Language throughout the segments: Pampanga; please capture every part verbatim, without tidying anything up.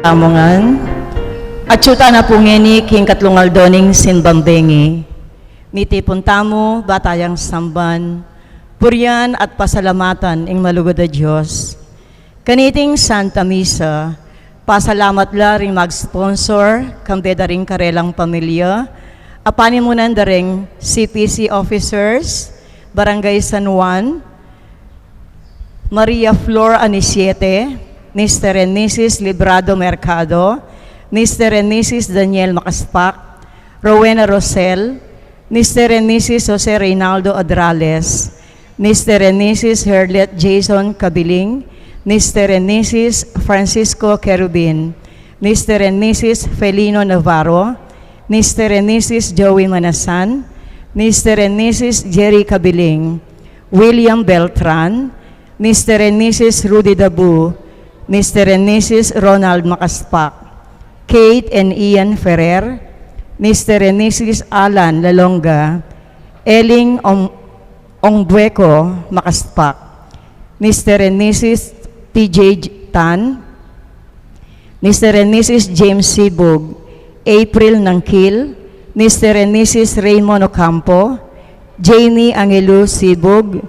Tamu ngan, atyu tana pu ngeni king katlung aldo ning simbang bengi. Mitipun tamu, ba tayang samban, purian at pasalamatan ing malugud a Dios. Kaniting Santa Misa, pasalamat la ring mag-sponsor, kambe da ring karelang pamilya, a panimunan da ring C P C officers, Barangay San Juan, Maria Flor Anisiete, Mister and Missus Librado Mercado, Mister and Missus Daniel Makaspak, Rowena Rosel, Mister and Missus Jose Reynaldo Adrales, Mister and Missus Herlet Jason Cabiling, Mister and Missus Francisco Querubin, Mister and Missus Felino Navarro, Mister and Missus Joey Manasan, Mister and Missus Jerry Cabiling, William Beltran, Mister and Missus Rudy Dabu, Mister and Missus Ronald Makaspak, Kate and Ian Ferrer, Mister and Missus Alan Lalonga, Eling Ong-, Ongbueco Makaspak, Mister and Missus T J Tan, Mister and Missus James Sibug, April Nangkil, Mister and Missus Raymond Ocampo, Jamie Angelu Sibug,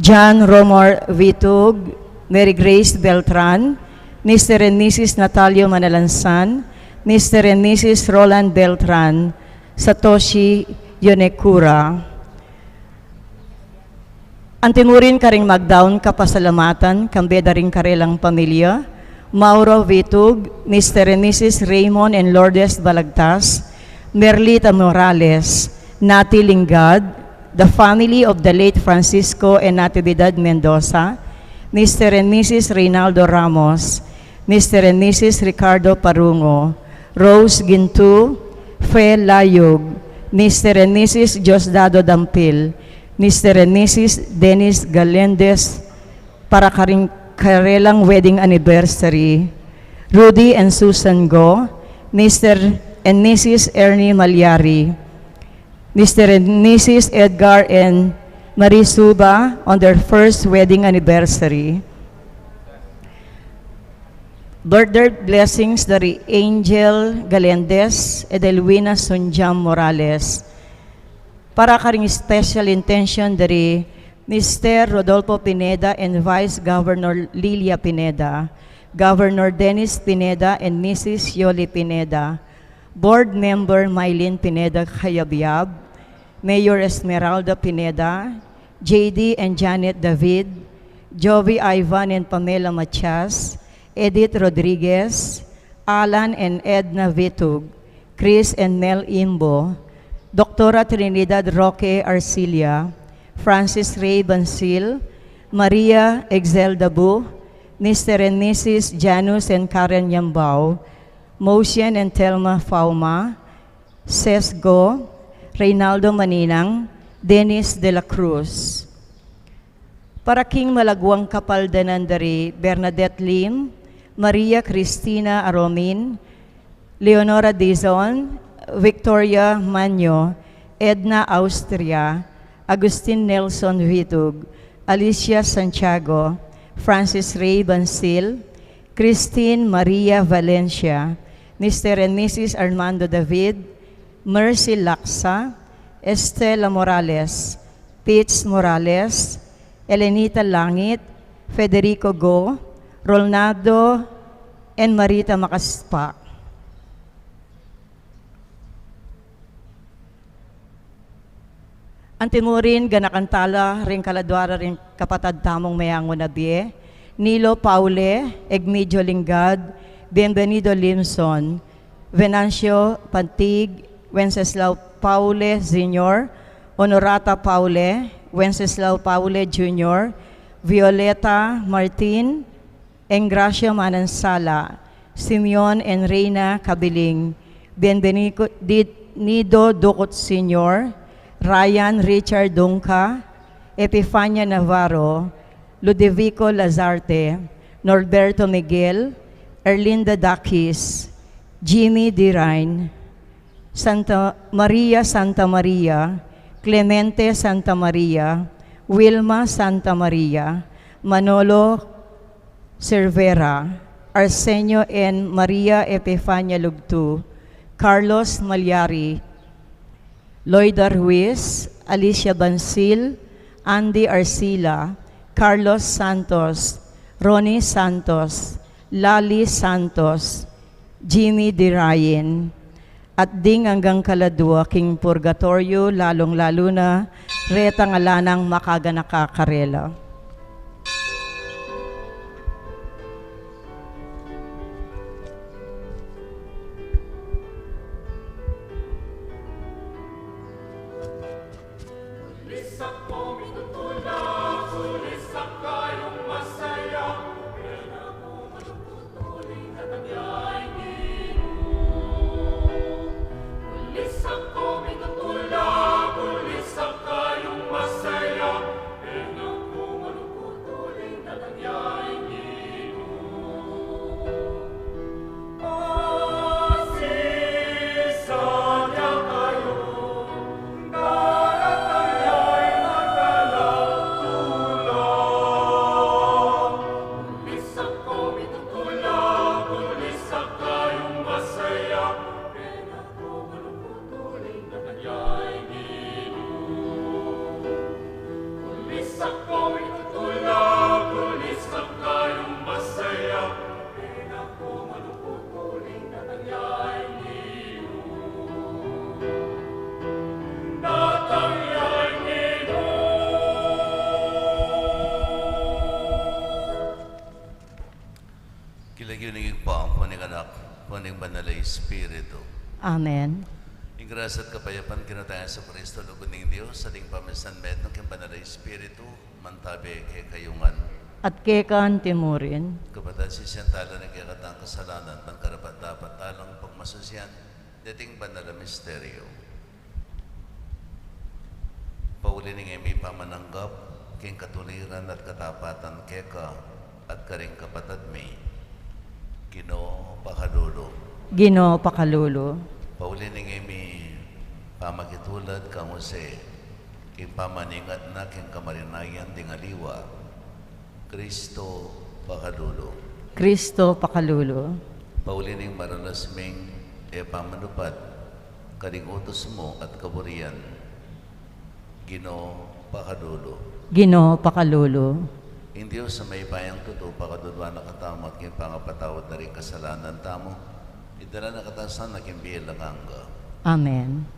John Romar Vitug, Mary Grace Beltran, Mister and Missus Natalio Manalansan, Mister and Missus Roland Beltran, Satoshi Yonekura. Antimurin karing magdaun kapasalamatan, kambe da ring karelang pamilya, Mauro Vitug, Mister and Missus Raymond and Lourdes Balagtas, Merlita Morales, Nati Lingad, the family of the late Francisco and Natividad Mendoza, Mister and Missus Reynaldo Ramos, Mister and Missus Ricardo Parungo, Rose Gintu, Fe Layug, Mister and Missus Diosdado Dampil, Mister and Missus Dennis Galendez, para karing karelang wedding anniversary, Rudy and Susan Go, Mister and Missus Ernie Malyari, Mister and Missus Edgar and Marie Suba on their first wedding anniversary. Birthday blessings dari Angel Galendez, Edelwina Sunjam Morales. Para karing special intention dari Mister Rodolfo Pineda and Vice Governor Lilia Pineda, Governor Dennis Pineda and Missus Yoli Pineda, Board Member Mylene Pineda Cayabyab, Mayor Esmeralda Pineda, J D and Janet David, Jovi Ivan and Pamela Matias, Edith Rodriguez, Alan and Edna Vitug, Chris and Mel Imbo, Doktora Trinidad Roque Arcilla, Francis Ray Bansil, Maria Exel Dabu, Mister and Missus Janus and Karen Yambao, Mosian and Thelma Fauma, Sesgo, Reynaldo Maninang, Dennis de la Cruz. Para king malaguang kapaldanan dari Bernadette Lim, Maria Cristina Aromin, Leonora Dizon, Victoria Manyo, Edna Austria, Agustin Nelson Vitug, Alicia Santiago, Francis Ray Bansil, Christine Maria Valencia, Mister and Missus Armando David, Mercy Laksa, Estela Morales, Pitts Morales, Elenita Langit, Federico Go, Rolnado, and Marita Makaspak. Antimurin, ganakan tala ring kaladua ra ring kapatad tamung meangu na bie, Nilo Paule, Egmidio Lingad, Bienvenido Limson, Venancio Pantig, Wenceslao Paule Senior, Honorata Paule, Wenceslao Paule Junior, Violeta Martin, Engracia Manansala, Simeon and Reina Cabiling, Bienvenido Ducot Senior, Ryan Richard Dunca, Epifania Navarro, Ludovico Lazarte, Norberto Miguel, Erlinda Dakis, Jimmy Dirain, Santa Maria Santa Maria, Clemente Santa Maria, Wilma Santa Maria, Manolo Cervera, Arsenio N. Maria Epifania Lugtu, Carlos Malyari, Loida Ruiz, Alicia Bansil, Andy Arcila, Carlos Santos, Ronnie Santos, Lali Santos, Jimmy Dirayin, at ding anggang kaladua king purgatoryo, lalung-lalu na retang ala nang makaganaka karela. King lagyu ning Ibpa, ampo ning Anak, ampo ning Banal a Espiritu. Amen. Ing grasya at kapayapan king Ginu tang Jesucristo, lugud ning Dios, at ing pamisan metung king Banal a Espiritu, mantabi kekayu ngan. At keka antimurin. Kapatad, sisian tala ing kekatang kasalanan, ban karapat-dapat talang pagmasusian deting banal a misteryo. Pauli ning e mi pamananggap king katuliran at katapatan keka at karing kapatad mi, Ginu, pakalulu. Ginu, pakalulu. Pauli ning e mi pamakitulad kang Jose king pamaningat na king kamarinayan ding aliwa, Kristo, pakalulu. Kristo, pakalulu. Pauli ning maralas ming e pamanupad karing utus mu at kaburian, Ginu, pakalulu. Ginu, pakalulu. Ing Dios a mayupayang tutu, pakaluluan na katamu at king pangapatawad na ring kasalanan tamu, idala na katamu sana king bie alang angga. Amen.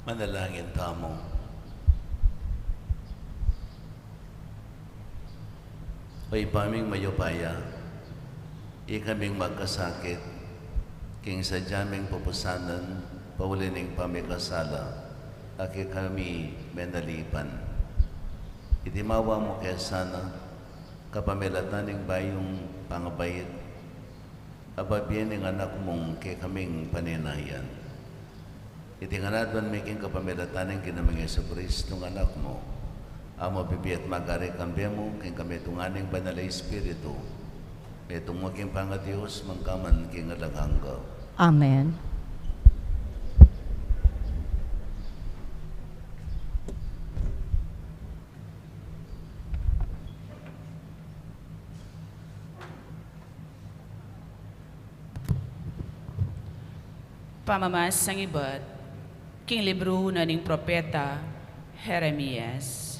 Manalangin tamu. O Ibpa ming mayupaya, ikaming magkasakit, king sadya ming pupusanan, pauli ning pamikasala, a kekami menalipan. Iti mawa mu ke sana, kapamilatan ning bayung pangabait, a babie ning Anak mung kekaming paninayan. Iti ngan aduan mi king kapamilatan ning Ginu ming Jesucristo, Anak mu, a mabibie at magari kambe mu, king kamitungan ning Banal a Espiritu, metung mu king pangaDios, mangkaman king alang angga. Amen. Pamamasang ibat king libru na ning propeta Jeremias.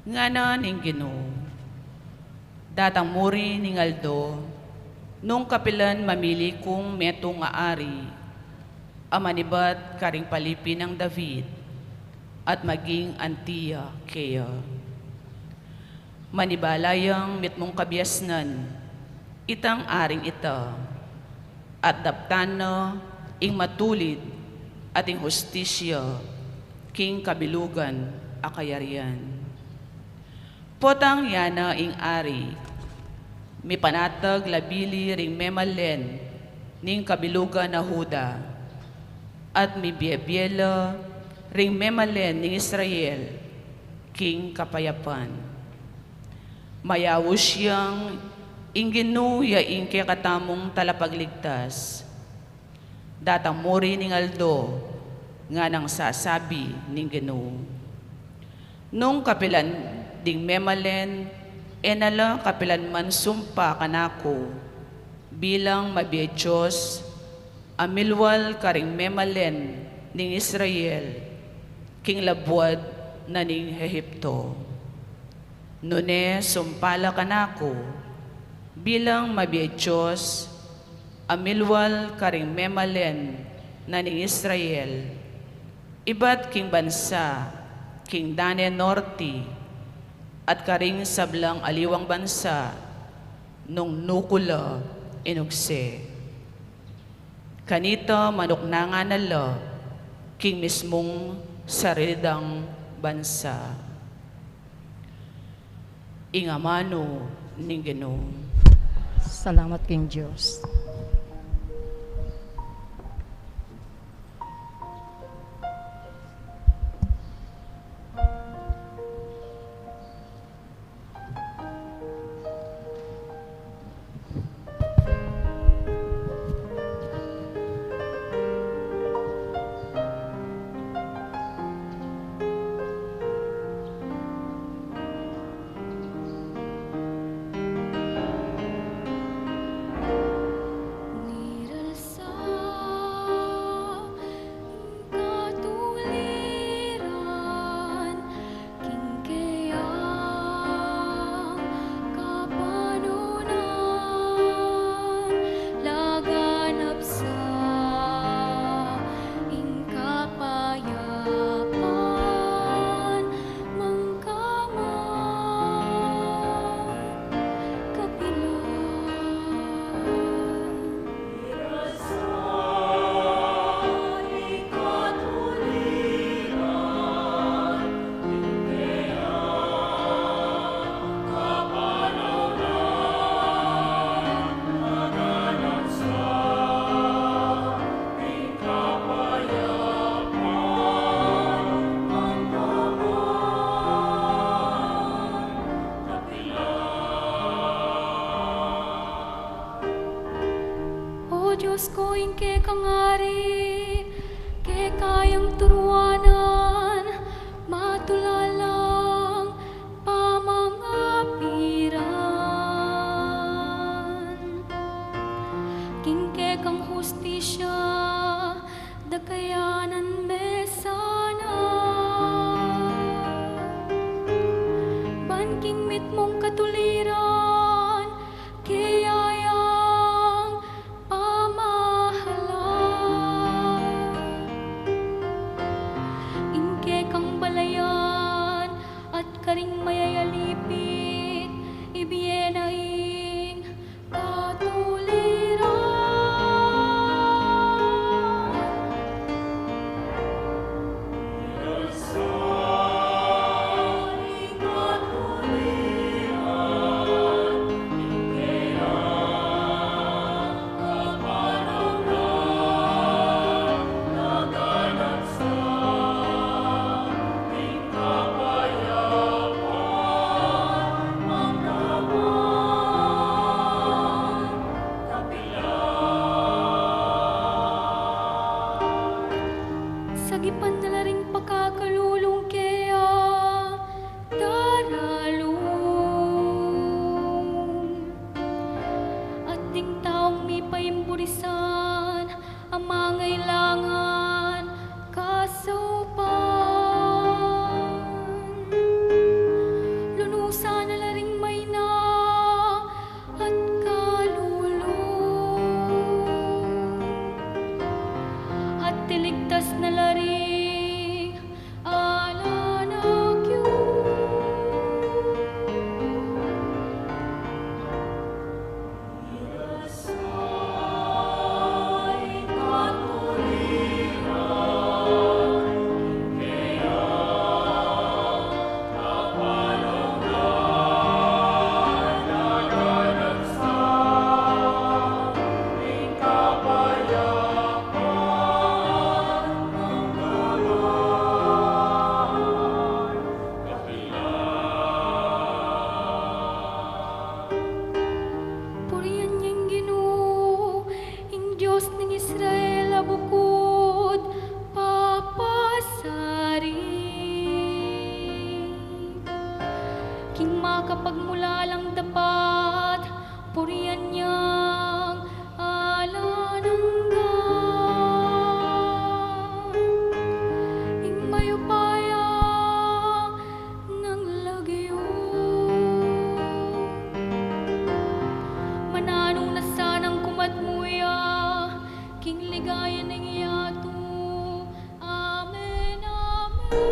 Ngana ning Ginu, datang muri ning aldo, nung kapilan mamili kung metung a ari, a manibat karing palipi nang David, at maging anti ya keya. Manibala yang mitmung kabiasnan itang aring ita, at daptan na ing matulid at ing hustisya king kabilugan a kayarian. Potang ya na ing ari, mipanatag la bili ring memalen ning kabilugan a Juda, at mibie-bie la ring memalen ning Israel king kapayapan. Mayaus yang ing Ginu ya ing kekatamung talapagligtas. Datang muri ning aldo, nganang sasabi ning Ginu, nung kapilan ding memalen e na la kapilan man sumpa kanaku bilang mabie Dios, a milwal karing memalen ning Israel king labuad na ning Egipto. Nune sumpa la kanaku bilang mabie Dios, a milwal karing memalen na ning Israel, ibat king bansa king dane norte, at karing sablang aliwang bansa nung nuku la inugse. Kanita manuknangan na la king mismung sarili dang bansa. Ing amanu ning Ginu. Salamat king Dios. Sagipan na la ring pakakalulung keya daralung. At ding taung mipaimburisan a mangailangan kasaupan, lunusan na la ring maina at kalulu, at iligtas na la ring alang agyu. Purian ya ing Ginu, ing Dios ning Israel a bukud papasari. King makapagmulalang dapat, purian yang alang angga. Ing mayupaya nang lagyu, mananu na sanang kumadmu ya king ligaya ning yatu. Amen, amen.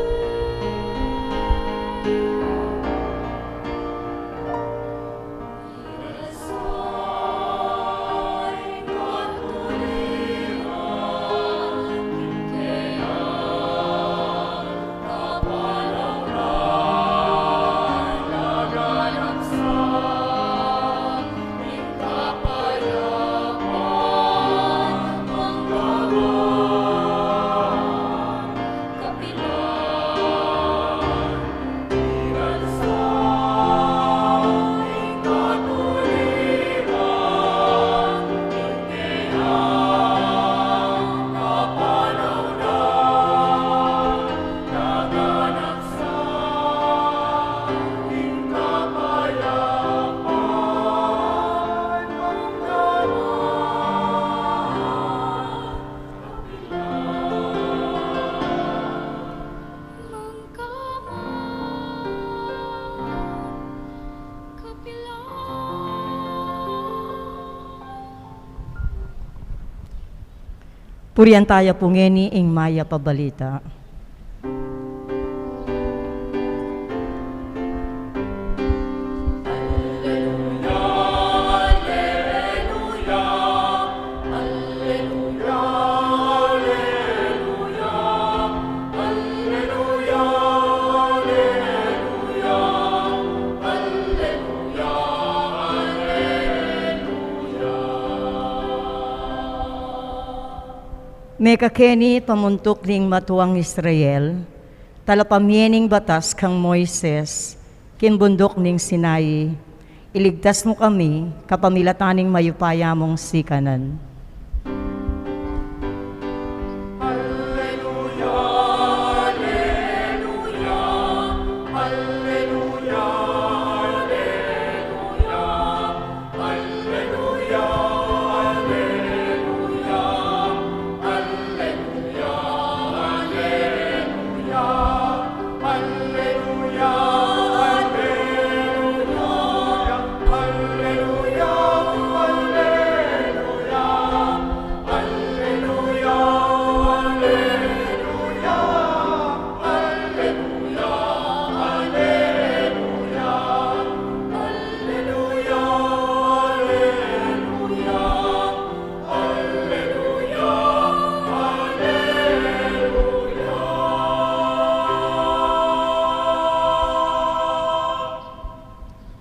Purian taya pu ngeni ing mayap a balita. Mekakeni pamuntuk ning matuang Israel, talapamie ning batas kang Moises, king bunduk ning Sinai, iligtas mu kami, kapamilatan ning mayupaya mung sikanan.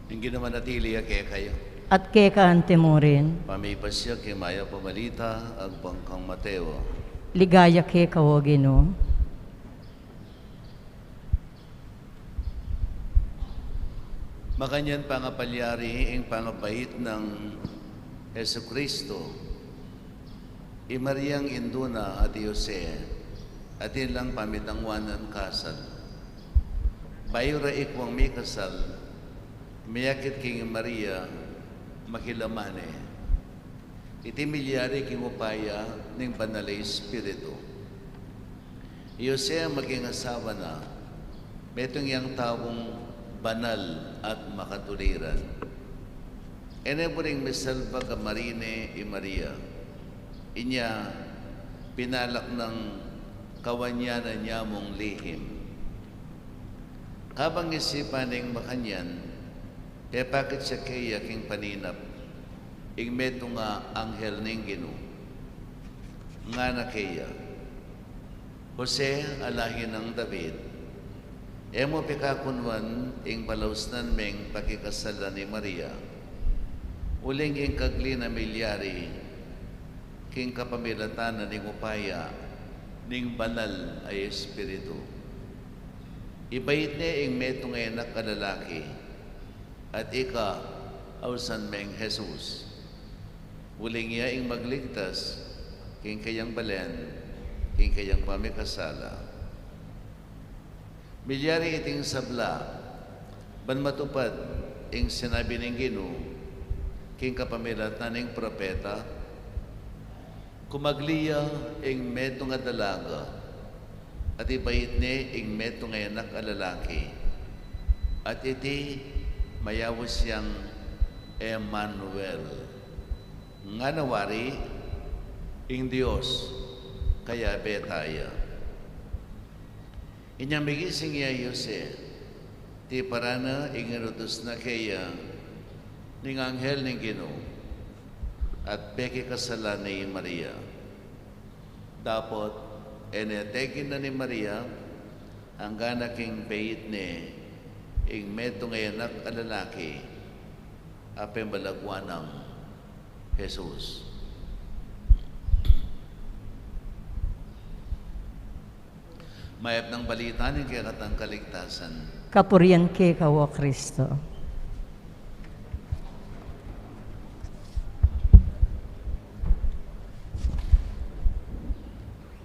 Ing Ginu manatili ya kekayu. At keka anti mu rin. Pamipasiag king mayap a balita agpang kang Mateo. Ligaya keka, o Ginu. Makanyan pangapalyari ing pangabait nang Jesucristo, i Mariang indu na at i Jose, Atin lang pamitanguanan kasal. Bayu ra ikwang mikasal, miyakit king Maria, makilaman ne. Iti milyari king upaya ning Banal a Espiritu. I Jose a maging asawa na, metung yang taung banal at makatuliran. E ne buring misalbag a marine i Maria. Inya, pinalak nang kawanyanan ya mung lihim. Kabang isipan ning makanyan, pepakit ya keya king paninap ing metung a anghel ning Ginu. Ngana keya, Jose a lahi nang David, e mu pikakunwan ing palausnan meng pakikasalan i Maria, uling ing kagli na milyari king kapamilatan na ning upaya ning Banal a Espiritu. Ibait ne ing metung a anak a lalaki, at ika ausan meng Jesus. Uling iya ing magligtas king kayang balen, king kayang pamikasala. Milyari iting sabla, ban matupad ing sinabi ning Ginu king kapamilatan ning propeta, kumagli ya ing metung a dalaga, at ibait ne ing metung a anak a lalaki, at iti mayaus yang Emmanuel. Ngana wari, ing Dios kayabe taya. Inya migising ya i Jose, tiparan na ing inutus na keya ning anghel ning Ginu, at pekikasalan ne i Maria. Dapot e ne teginan i Maria, anggana king beit ne ing metung a anak a lalaki, a pembalagwan nang Jesus. Mayap nang balita ning kekatang kaligtasan. Kapurian keka, o Kristo.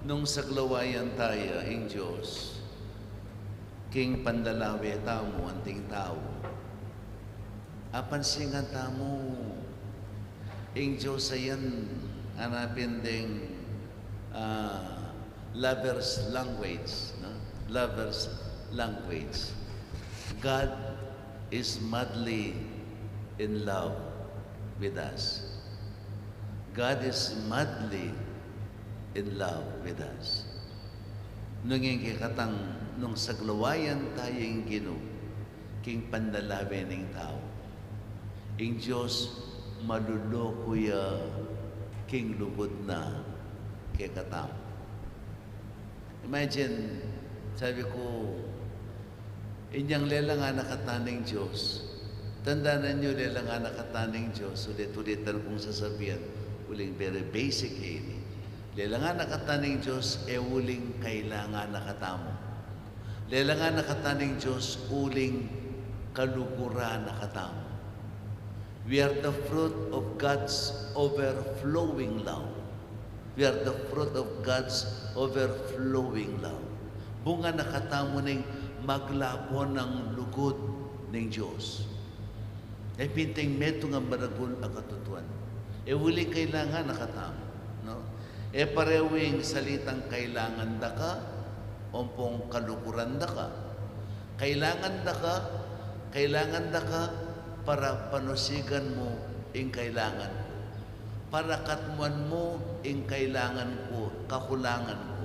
Nung saglawayan taya ing Dios king panlalawe tamu anting tau, apansingan tamu, ing Dios a yan, anapin deng, ah, lover's language, no? Lover's language. God is madly in love with us. God is madly in love with us. Nung ing kekatang, nung saglawayan taya ing Ginu king panlalawe ning tau, ing Dios maluluku ya king lugud na kekatamu. Imagine, sabi ku, inyang lelangan na kata ning Dios. Tandanan yu, lelangan na kata ning Dios, ulit-ulitan kung sasabian, uling very basic e ini. Lelangan na kata ning Dios, e uling kailangan na katamu. Lelangan na kata ning Dios, uling kaluguran na katamu. We are the fruit of God's overflowing love. We are the fruit of God's overflowing love. Bunga na katamu ning maglapon a lugud ning Dios. E pin ing metung a maragul a katutuan. E uling kailangan na katamu, no? E parehu ing salitang kailangan da ka, ompong kaluguran da ka. Kailangan da ka, kailangan da ka para panusigan mu ing kailangan ku. Para katmuan mu ing kailangan ku, kakulangan ku.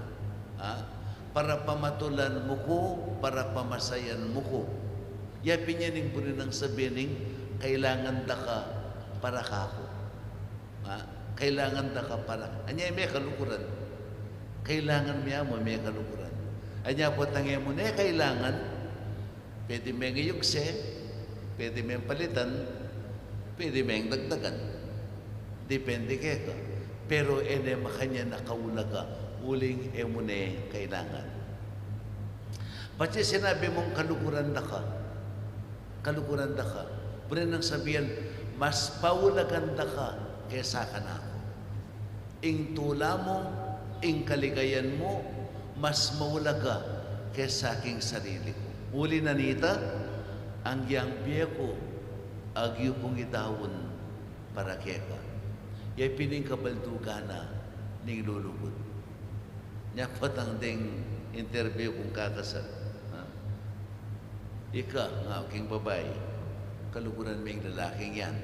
Ha? Para pamatulan mu ku, para pamasayan mu ku. Ya pin yan ing buri nang sabian ning kailangan da ka para kaku. Ha? Kailangan da ka para. Anya e me kaluguran. Kailangan me mu, me kaluguran. Anya potang e mu ne kailangan, pwede meng iyugse, pwede meng palitan, pwede meng dagdagan. Depende keka. Pero e ne makanyan a kaulaga, uling e mu ne kailangan. Patse sinabi mung kaluguran da ka, kaluguran da ka, buri nang sabian, mas paulagan da ka kesa kanaku. Ing tula mu, ing kaligayan mu, mas maulaga kesa king sarili ku. Uli na nita, agyang bie ku, agyu kung idaun para keka. Ya pin ing kabaldugan na ning lulugud. Nya potang deng interview kung kakasal. Ha? Ika, ngana king babai, kaluguran me ing lalaking yan.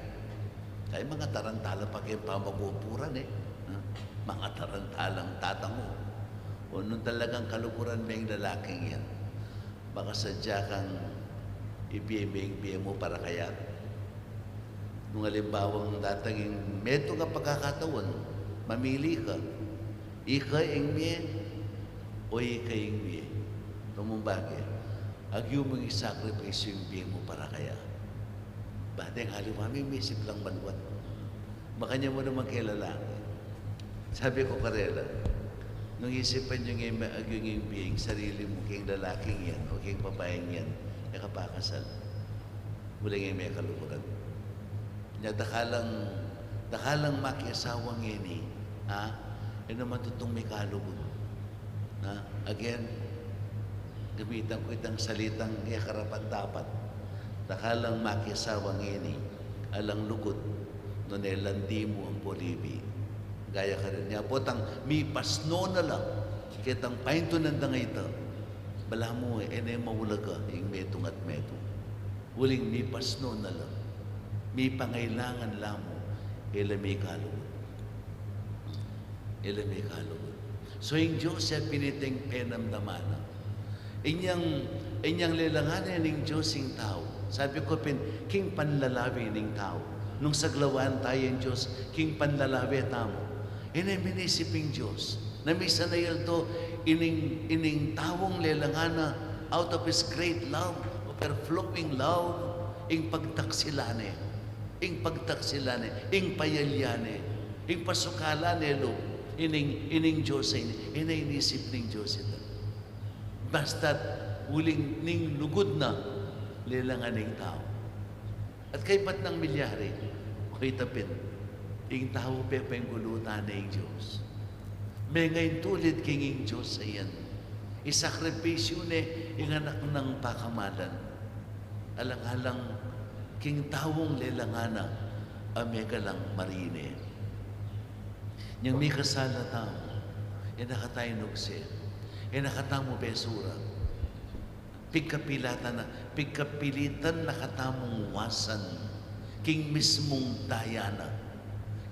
Kaya mga tarantala pa keng pamagupuran e. Ha? Mga tarantalang tatango. O nung talagang kaluguran me ing lalaking yan, baka sadya kang ibie me ing bie mu para kaya. Nung alimbawang datang ing metung a pagkakataon, mamili ka. Ika ing mie o ika ing mie? Tumumbaga, agyu mung isakripisyu ing bie mu para kaya. Ba, deng aliwa mi, misip lang maluat. Makanyan mu naman keng lalaki. Sabi ku karela, nung isipan yu ngan agyu ing bie, ing sarili mu keng lalaking yan o keng babaing yan, e ka pakasal. Uling e me kaluguran. Nya dakalang, dakalang makiasawa ngeni, ha? E naman tutung mikalugud. Ha? Again, gamitan ku itang salitang e karapat-dapat. Dakalang makiasawa ngeni, alang lugud, nune landi mu ampo libi. Gaya karin. Nya potang mipasno na la ketang paintunan da ngeni, balamu e ne maulaga ing metung at metung. Uling mipasno na la, mipangailangan la mu, e la mikalugud. E la mikalugud. So ing Dios ya pin iting penamdaman na. Inyang, inyang lelangan ne ning Dios ing tau. Sabi ku pin, king panlalawe ning tau. Nung saglawan taya ing Dios, king panlalawe tamu. E ne minisip ing Dios na misan a yaldo ining, ining taung lelangan na out of His great love, overflowing love, ing pagtaksilan ne, ing pagtaksilan ne, ing payalian ne, ing pasukalan ne lub, ining, ining Dios a ini, e ne inisip ning Dios ita. Basta't uling ning lugud na, lelangan ing tau. At kaybat nang milyari, o ita pin, ing tau pepenggulutan ne ing Dios. Mengaintulid king ing Dios a yan. Isakripisyu ne ing anak nang pakamalan. Alang-alang king taung lelangan na a megalang marine. Inyang mikasala tamu, e na ka tamu nugse, e na ka tamu besura. Pigkapilatan na, pigkapilitan na katamung wasan king mismung daya na,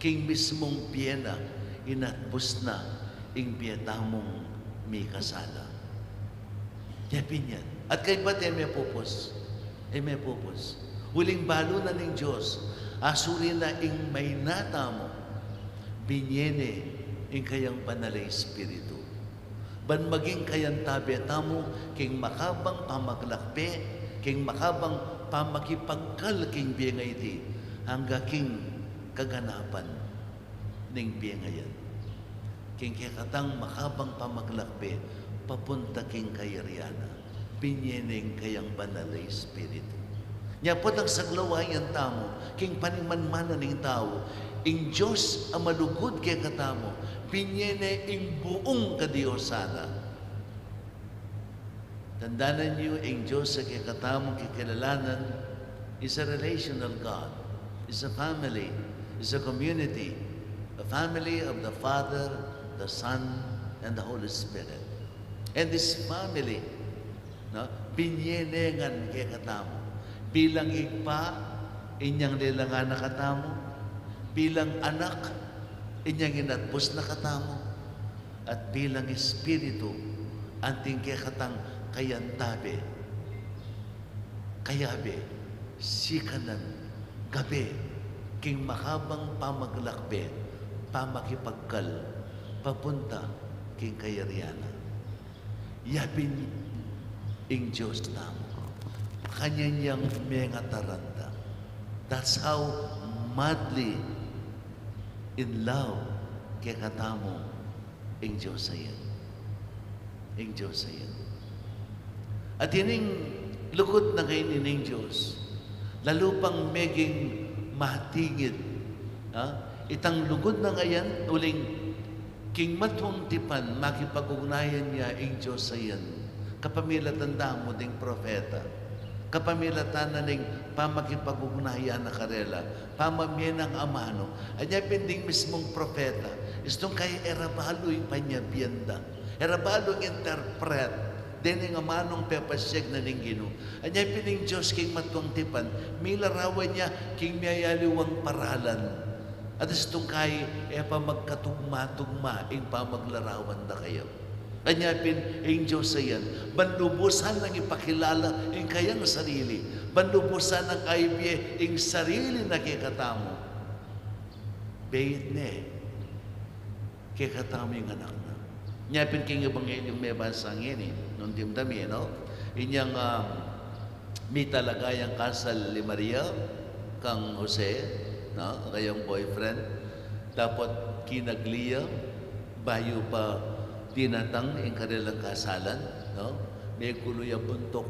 king mismung bie na, inatbus na ing bie tamung mikasala. Kaya pin yan. At kaybat e me pupus, e me pupus. Uling balu na ning Dios, asuri na ing maina tamu, binie ne ing kayang Banal a Espiritu. Ban maging kayantabe tamu king makabang pamaglakbe, king makabang pamakipagkal king bie a iti, angga king kaganapan ning bie a yan. King kekatang makabang pamaglakbe, papunta king kayarian na, binie ne ing kayang Banal a Espiritu. Nya potang saglawan tamu, king panimanmanan ning tau, ing Dios a malugud kekatamu, binie ne ing buung kadiosan na. Tandanan yu, ing Dios a kekatamung kikilalanan is a relational God, is a family, is a community, a family of the Father, the Son, and the Holy Spirit. And this family, no, binie ne ngan kekatamu. Bilang Ibpa, inyang lelangan na katamu. Bilang Anak, inyang inatbus na katamu. At bilang Espiritu, anting kekatang kayantabe, kayabe, sikanan, gabe, king makabang pamaglakbe, pamakipagkal, papunta king kayarian na. Ya pin ing Dios tamu. Kanyan yang mengataranta. That's how madly in love kekatamu ing Dios a yan. Ing Dios a yan. At ining lugud na ngeni ning Dios, lalu pang meging matingid, ha? Itang lugud na ngeni, uling King matuang tipan, makipag-ugnayan ya ing Dios a yan kapamilatan da mu ding propeta, kapamilatan na ning pamikipag-ugnayan na karela, pamamie nang amanu. Anya pin ding mismung propeta, istung kaya e ra balu ing panyabian da, e ra balu ing interpret deng amanung pepasiag na ning Ginu. Anya pin ing Dios king matuang tipan, milarawan ya king miyayaliwang paralan. At istung kaya e pa magkatugma-tugma ing pamaglarawan da kaya. Anya pin ing Dios a yan, ban lubusan nang ipakilala ing kayang sarili, ban lubusan nang aibie ing sarili na kekatamu, beit ne kekatamu ing anak na. Nya pin king Ebanghelyo mebasa ngeni, nung dimdam ye, no? Inyang, ah, mitalaga yang kasal i Maria kang Jose, no? Kayang boyfriend. Dapot kinagli ya, bayu pa dinatang ing karelang kasalan, no? Megulu ya buntuk.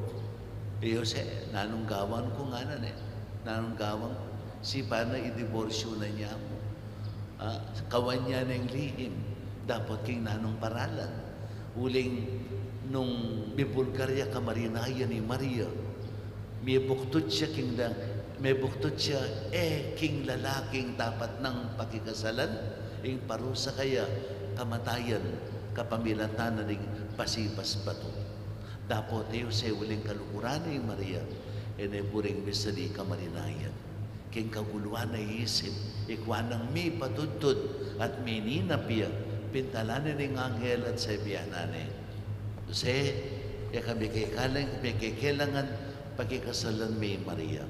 E Jose, nanung gawan ku ngana ne? Nanung gawan ku? Sipa na idiborsyu na nya mu. Ah, kawan ya neng lihim, dapot king nanung paralan. Uling nung mibulgar ya kamarinayan i Maria, mibuktut ya king da-, mibuktut ya e king lalaking dapat nang pakikasalan, ing parusa kaya kamatayan, kapamilatan na ning pasipas batu. Dapot i Jose uling kaluguran i Maria, e ne buring misali kamarinayan. King kaguluan a isip, ikua nang mipatudtud at mininap ya, pintalan ne ning anghel at sabian na ne, Jose, e ka mekekalang-, mekekelangan pakikasalan me i Maria.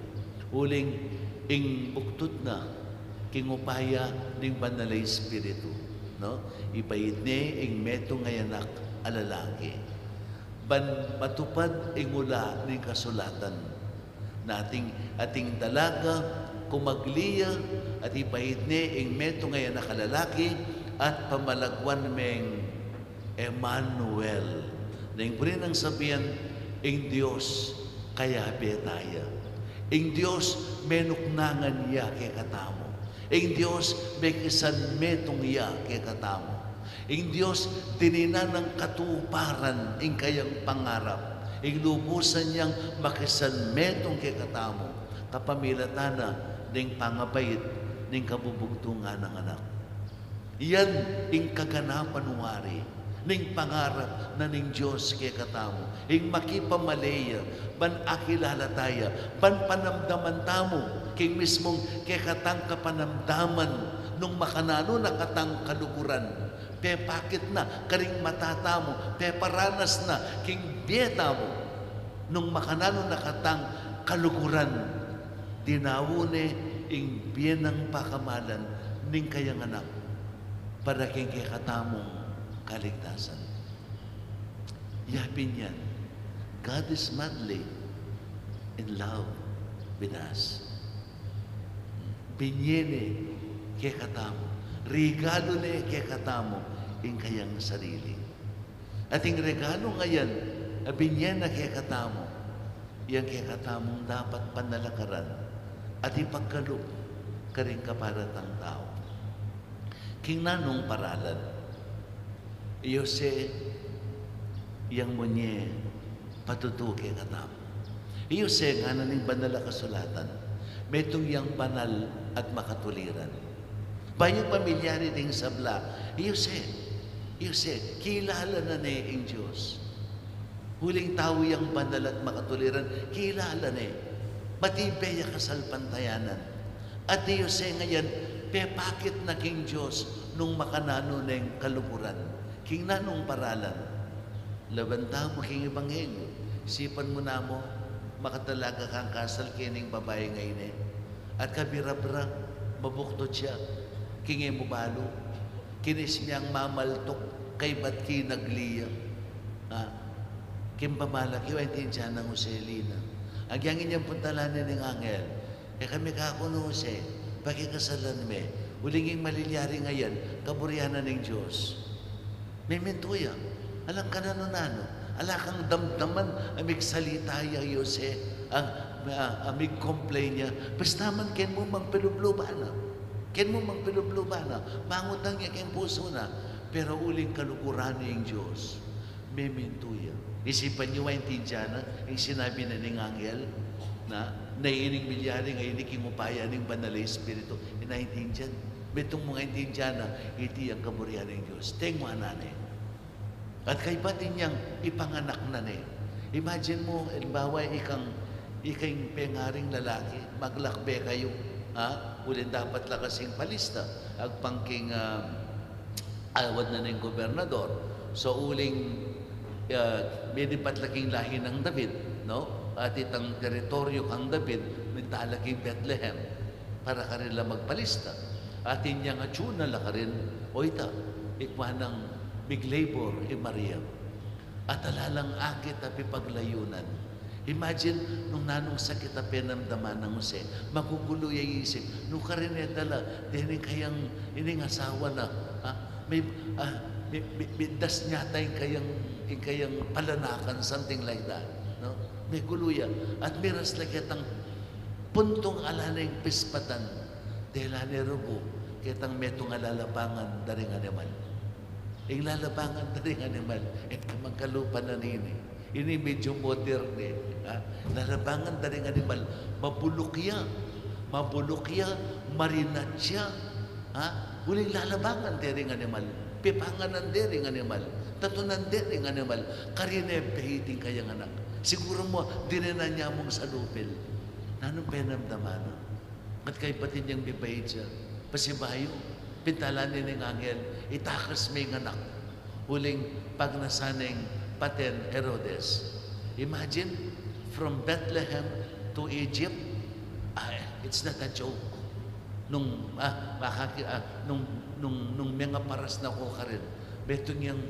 Uling ing buktut na king upaya ning Banal a Espiritu, no? Ibait ne ing metung a anak a lalaki. Ban matupad ing ula ning kasulatan. Na ating, ating dalaga, kumagli ya, at ibait ne ing metung a anak a lalaki, at pamalagwan meng Emmanuel. Na ing buri nang sabian, ing Dios kayabe taya. Ing Dios menuknangan ya kekatamu. Ing Dios mekisanmetung ya kekatamu. Ing Dios dininan nang katuparan ing kayang pangarap, ing lubusan yang makisanmetung kekatamu, kapamilatan na ning pangabait ning kabubugtungan nang anak. Yan ing kaganapan wari ning pangarap na ning Dios kekatamu, ing makipamale ya, ban akilala taya, ban panamdaman tamu king mismung kekatang kapanamdaman nung makananu na katang kaluguran. Pepakit na karing mata tamu, peparanas na king bie tamu nung makananu na katang kaluguran. Dinawu ne ing bie nang pakamalan ning kayang anak para king kekatamung kaligtasan. Ya pin yan, God is madly in love with us. Binie ne kekatamu, regalu ne kekatamu ing kayang sarili. At ing regalu a yan a binie na kekatamu, yang kekatamung dapat panalakaran at ipagkalub karing kapara tang tau. King nanung paralan, i Jose, yang munye patutu kekatamu. I Jose, ngana ning Banal a Kasulatan, metung yang banal at makatuliran. Bayu pamilyari ding sabla, i Jose, i Jose, kilala na ne ing Dios. Uling tau yang banal at makatuliran, kilala ne. Matibe ya kasalpantayanan. At i Jose ngeni, pepakit na king Dios nung makananu neng kaluguran. King nanung paralan? Lawan tamu king Ebanghelyo, isipan mu namu, makatalaga kang kasal keni ing babai ngeni. At kabirabira, mabuktut ya, king e mu balu, kinis miyang mamaltuk, kaybat kinagli ya. Ah, king pamala ke, wa, ing tiyan nang Jose lina. Agyang inyang puntalan ne ning anghel, e ka mekakunu, Jose, pakikasalan me, uling ing malilyari a yan, kaburian na ning Dios. Memintu ya. Alang kananu-nanu. Ala kang damdaman a migsalita ya i Jose, a, a, a migcomplain ya. Basta man keng mu mang pilubluban na. Keng mu mang pilubluban na. Mangutang ya keng pusu na. Pero uling kaluguran ne ing Dios, memintu ya. Isipan yu, aintindian na ing sinabi na ning anghel, na, na ining milyari ngeni king upaya ning Banal a Espiritu, e na aintindian. Metung mung aintindian na, iti ing kaburian ning Dios. Tengwanan ne. At kaybat inyang ipanganak na ne. Imagine mu, alimbawa, ikang, ikang pengaring lalaki, maglakbe kayu, ha? Uling dapat la kasing palista, agpang king, ah, awad na ning gobernador. So, uling, ah, melipat la king lahi nang David, no? At itang teritoryu kang David, minta la king Bethlehem para karin la magpalista. At inyang atyu na la karin, o ita, ikwa nang mig-labor i Maria. At ala lang akit a pipaglayunan. Imagine, nung nanung sakit a penamdaman nang Jose, magugulu ya isip, nu karin e dala dening kayang ining asawa na, ha? May, ah, may, may, may das nyata ing kayang, ing kayang palanakan, something like that, no? Megulu ya. At miras la ketang puntung ala ne ing pispatan, dela ne rugu ketang metung a lalabangan da ring animal. Ing lalabangan da ring animal, e ka magkalupa na nini. Ini medyo modern e, ha? Lalabangan da ring animal, mabuluk ya, mabuluk ya, marinat ya, ha? Uling lalabangan de ring animal, pepanganan de ring animal, tatunan de ring animal, karin e bait ing kayang anak. Siguru mu, dininan ya mung salupil. Nanung penamdaman na? At kaybat inyang mibait ya, pasibayu, pintalan ne ning anghel, itakas me ing anak. Uling pagnasan neng paten Herodes. Imagine, from Bethlehem to Egypt, ah, it's not a joke. Nung, ah, makaki-, ah, nung, nung, nung mengaparas na ku karin, metung yang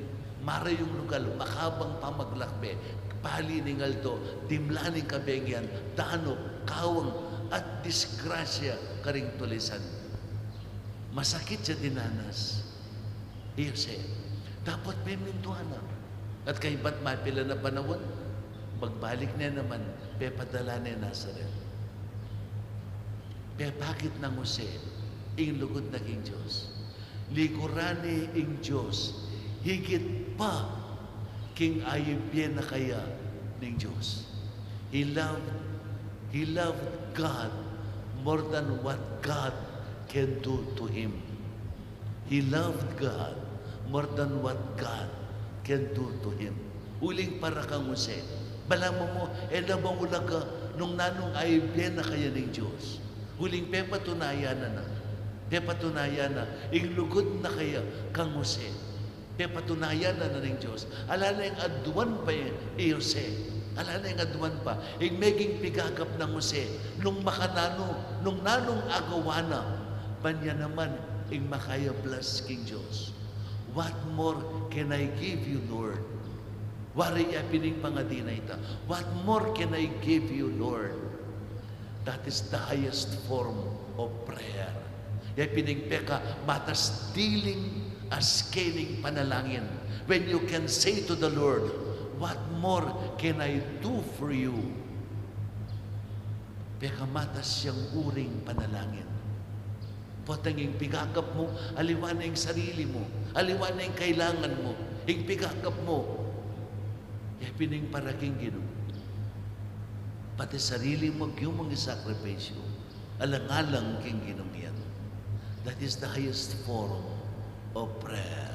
marayung lugal, makabang pamaglakbe, pali ning aldo, dimla ning kabengian, danup, kawang, at disgrasya karing tulisan. Masakit ya dinanas i Jose. Dapot pemintuan na. At kaybat mapilan a panaun, magbalik ne naman, pepadala ne Nazaret. Pepakit nang Jose ing lugud na king Dios. Liguran ne ing Dios higit pa king aibie na kaya ning Dios. He loved, he loved God more than what God can do to him. He loved God more than what God can do to him. Uling para kang Jose, balamu mu, e na ba ulaga nung nanung aibie na kaya ning Dios? Uling pepatunayan na na, pepatunayan na ing lugud na kaya kang Jose. Pepatunayan na na ning Dios. Ala na ing aduan pa i Jose. Ala na ing aduan pa. Ing meging pigagap nang Jose, nung makananu, nung nanung agawa na, ban ya naman ing makaya-bless king Dios. What more can I give you, Lord? Wari ya pin ing pangadi na ita. What more can I give you, Lord? That is the highest form of prayer. Ya pin ing pekamatas diling aske ning panalangin. When you can say to the Lord, "What more can I do for you?" Pekamatas yang uring panalangin. Potang ing pigagap mu, aliwa na ing sarili mu, aliwa na ing kailangan mu, ing pigagap mu, ya pin ing para king Ginu. Pati sarili mu, yu mung isakripisyu, alang-alang king Ginu yan. That is the highest form of prayer.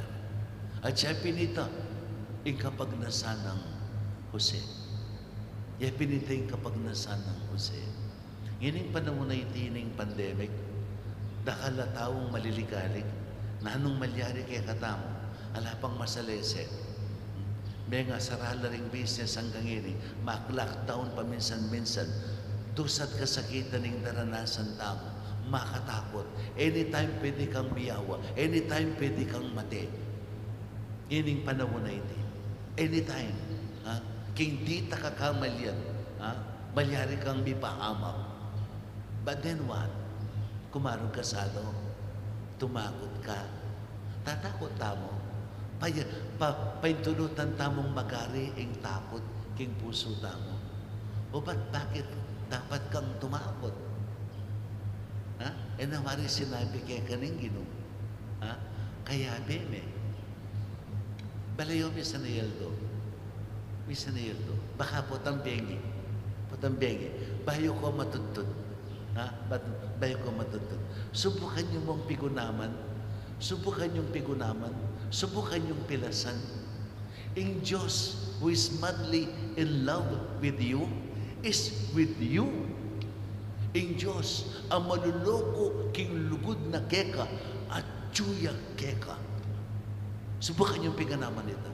At ya pin ita ing kapagnasan nang Jose. Ya pin ita ing kapagnasan nang Jose. Ngening panaun a iti ning pandemic, dakal a taung maliligalig, nanung malyari kekatamu, ala pang masalese. Mengasara la ring business anggang ngeni, mag-lockdown paminsan-minsan, dusat kasakitan ing daranasan tamu, makatakut. Anytime pwede kang miyawa, anytime pwede kang mate. Ining panaun a iti. Anytime, ha? King dita ka kamalian, ha? Malyari kang mipahamak. But then what? Kumarug ka salu, tumakut ka. Tatakut tamu. Pa-, pa-, paintunutan tamung magari ing takut king pusu tamu. O ba't, bakit dapat kang tumakut? Ha? E na wari sinabi keka ning Ginu. Ha? Kayabe me. Balayo, misan a aldo. Misan a aldo. Baka potang bengi. Potang bengi. Bayu ko matudtud. Ha? Bat-, bayu ko matudtud. Subukan yu mung pigunaman. Subukan yung pigunaman. Subukan yung pilasan. Ing Dios who is madly in love with you is with you. Ing Dios a maluluku king lugud na keka, atyu ya keka. Subukan yung pigunaman ita.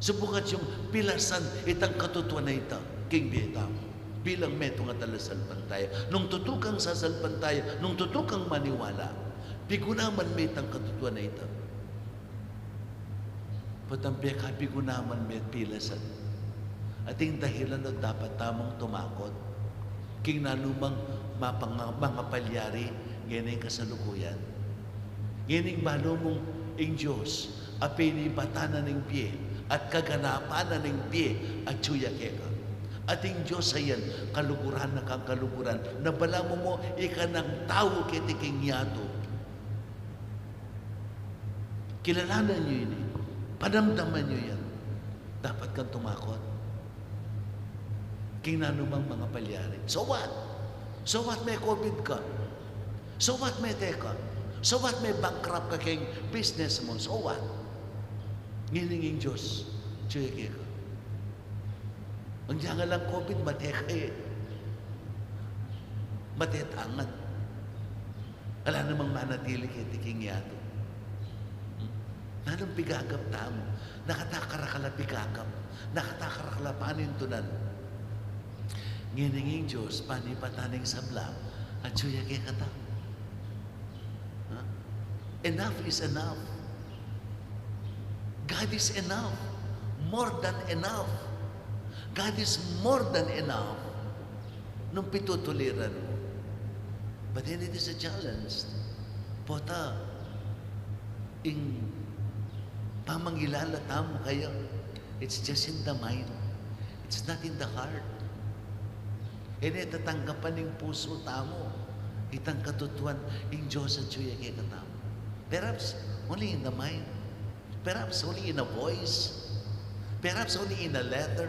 Subukan yung pilasan itang katutuan a ita king bie tamu bilang metung a talasalpantaya. Nung tutu kang sasalpantaya, nung tutu kang maniwala, pigunaman me itang katutuan a ita. Potang pekapigunaman me at pilasan. Ating dahilan a dapat tamung tumakut king nanumang mapanga-, mangapalyari ngeni ing kasalukuyan. Ngeni ing balu mung ing Dios a penibatan na ning bie at kaganapan na ning bie, atyu ya keka. At ing Dios a yan, kaluguran na kang kaluguran, na balamu mu ika nang tau keti king yatu. Kilalanan yu ini. Panamdaman yu yan. Dapat kang tumakut king nanumang mangapalyari. So what? So what me COVID ka? So what me teka? So what me bankrupt ka king business mu? So what? Ngeni ing Dios, atyu ya keka. Ang diang alang COVID, mate ka e. Mate tangan. Ala namang manatili keti king yatu. Hmm? Nanung pigagap tamu? Nakatakara ka la pigagap. Nakatakara ka la panintunan. Ngeni ing Dios, panibatan ning sabla, atyu ya kekatamu. Ha? Enough is enough. God is enough. More than enough. God is more than enough. Nung pitutuliran mu. But then it is a challenge. Pota, ing pamangilala tamu kaya, it's just in the mind. It's not in the heart. E ne tatanggapan ning pusu tamu itang katutuan, ing Dios atyu ya kekatamu. Perhaps only in the mind. Perhaps only in a voice. Perhaps only in a letter,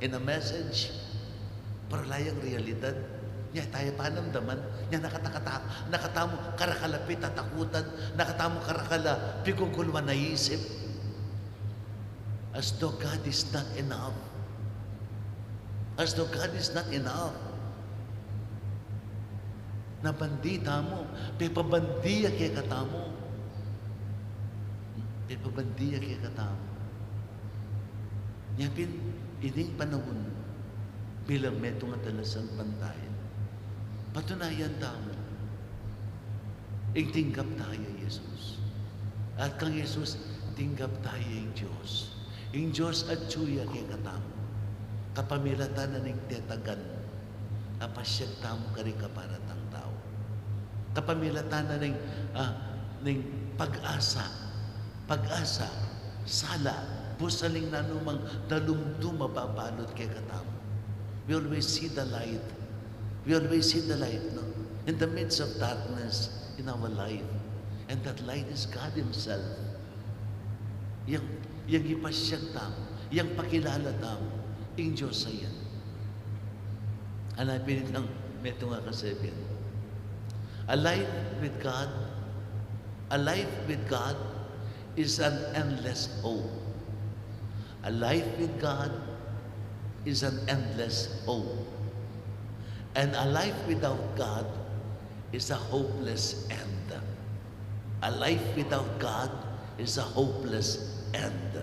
in a message. Pero ala yang realidad. Nya taya panamdaman, nya nakatakata-, nakatamu karakala pitatakutan, nakatamu karakala piguguluan a isip. As though God is not enough. As though God is not enough. Na bandi tamu, pepabandi ya kekatamu. Pepabandi ya kekatamu. Nya pin, ining panaun, bilang metung a talasalpantaya, patunayan tamu ing tinggap taya i Jesus. At kang Jesus, tinggap taya ing Dios. Ing Dios atyu ya kekatamu. Kapamilatan na ning tetagan a pasiag tamu karing kaparatang tau. Kapamilatan na ning, ah, ning pag-asa. Pag-asa, sala, busaling nanumang dalumdum a babalut kekatamu. We always see the light. We always see the light, no? In the midst of darkness in our life. And that light is God Himself. Yang, yang ipasiag tamu, yang pakilala tamu, ing Dios a yan. Ala pin itang metung a kasabian. A life with God, a life with God is an endless hope. A life with God is an endless hope. And a life without God is a hopeless end. A life without God is a hopeless end.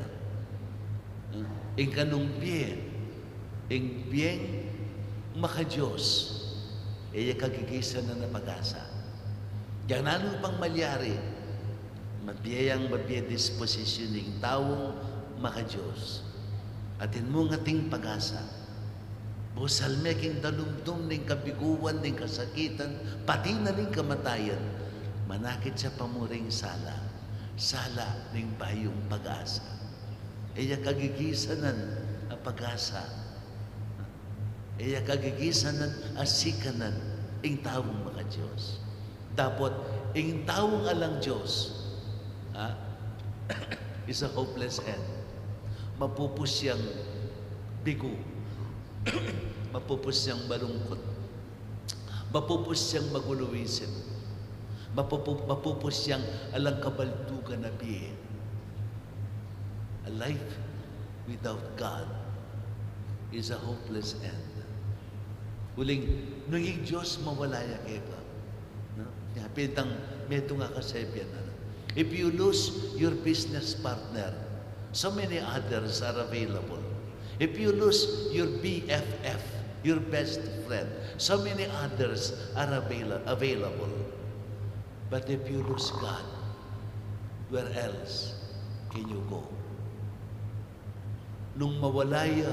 Ing kanung bie, ing bieng maka-Dios, e ya kagigisan na pag-asa. Yang nanu pang malyari, mabie yang mabie disposisyun ning taung maka-Dios. Atin mung ating pag-asa. Busal me king dalumdum ning kabiguan, ning kasakitan, pati na ning kamatayan. Manakit ya pa mu ring sala, sala ning bayung pag-asa. E ya kagigisanan a pag-asa. E ya kagigisanan a sikanan ing taung maka-Dios. Dapot ing taung alang Dios, ha? is a hopeless end. Mapupus yang bigo. Mapupus yang malungkot. Mapupus yang maguluisip. Mapupu-, mapupus yang alang kabaldugan a bie. A life without God is a hopeless end. Uling, nung ing Dios mawala ya keka, no? Ya, pintang metung a kasebian na. If you lose your business partner, so many others are available. If you lose your B F F, your best friend, so many others are avail-, available. But if you lose God, where else can you go? Nung mawala ya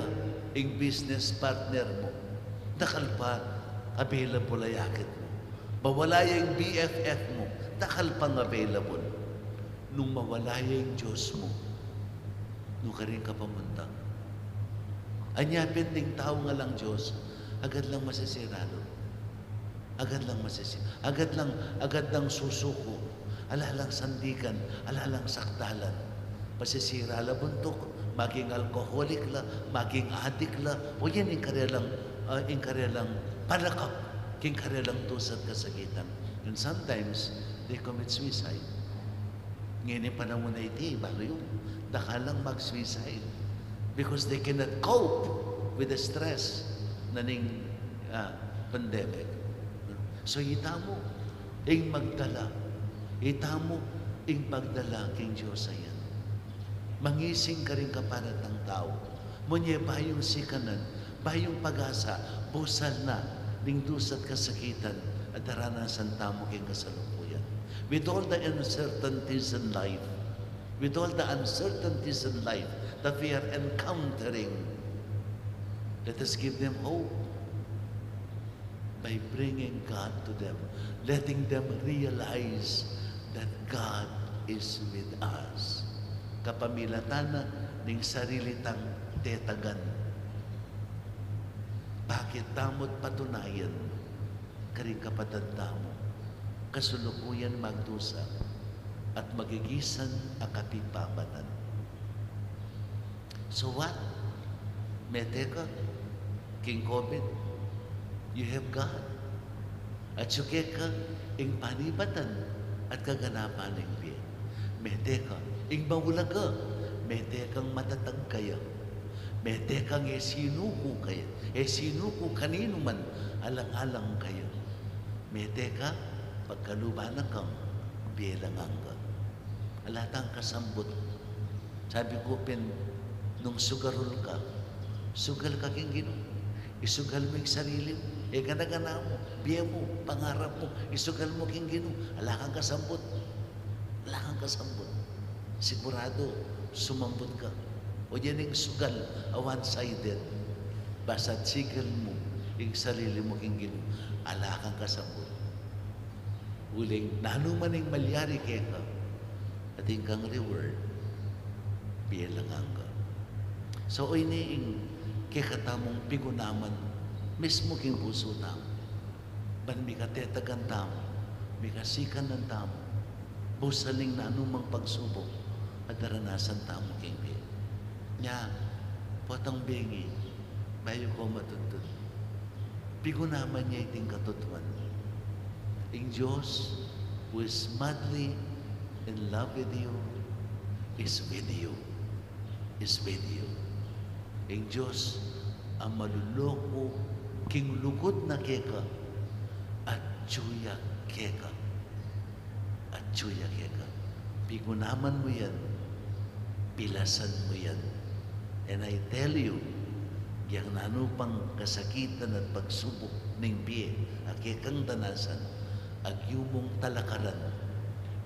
ing business partner mu, dakal pa available a yakit mu. Mawala ya ing B F F mu, dakal pang available. Nung mawala ya ing Dios mu, nu karin ka pamunta? Anya pin ding taung alang Dios, agad lang masisira lub. Agad lang masisi-, agad lang, agad lang susuko. Ala lang sandigan, ala lang sakdalan. Masisira la buntuk, maging alcoholic la, maging adik la, o yan ing karelang, ah, ing karelang panakap king karelang dusa at kasakitan. And sometimes, they commit suicide. Ngeni panaun a iti, balu yu, dakal lang mag-suicide because they cannot cope with the stress na ning, ah, pandemic. So, itamu ing magdala, itamu ing magdala king Dios a yan. Mangising karing kaparatang tau. Munye bayung sikanan, bayung pag-asa, busal na ning dusa at kasakitan a daranasan tamu king kasalukuyan. With all the uncertainties in life, with all the uncertainties in life that we are encountering, let us give them hope by bringing God to them, letting them realize that God is with us. Kapamilatan na ning sarili tang tetagan, bakit tamu't patunayan karing kapatad tamu, kasulukuyan magdusa at magigisan a kapipamatan. So what? Mete ka king COVID, you have God. Atyu keka ing panibatan at kaganapan ning bie. Mete ka ing maulaga, mete kang matatag kaya. Mete kang e sinuku kaya, e sinuku kaninuman, alang-alang kaya. Mete ka, pagkaluban na kang bie alang angga. Ala tang kasambut. Sabi ku pin, nung sugarul ka, sugal ka king Ginu. Isugal mu ing sarili mu, e gana-gana mu, bie mu, pangarap mu, isugal mu king Ginu. Ala kang kasambut. Ala kang kasambut. Sigurado, sumambut ka. O yan ing sugal a one-sided. Basta sigal mu ing sarili mu king Ginu, ala kang kasambut. Uling nanu man ing malyari keka, atin kang reward, bie alang angga. So, ini ing kekatamung pigunaman mismu king pusu tamu. Ban mikatetagan tamu, mikasikanan tamu, busal ning nanumang pagsubuk a daranasan tamu king bie. Nya, potang bengi, bayu ko matudtud, pigunaman ye iting katutuan. Ing Dios, who is madly in love with you, is with you. Is with you. Ing Dios a maluluku king lugud na keka, atyu ya keka. Atyu ya keka. Pigunaman mu yan, pilasan mu yan. And I tell you, yang nanu pang kasakitan at pagsubuk ning bie a kekang danasan, agyu mung talakaran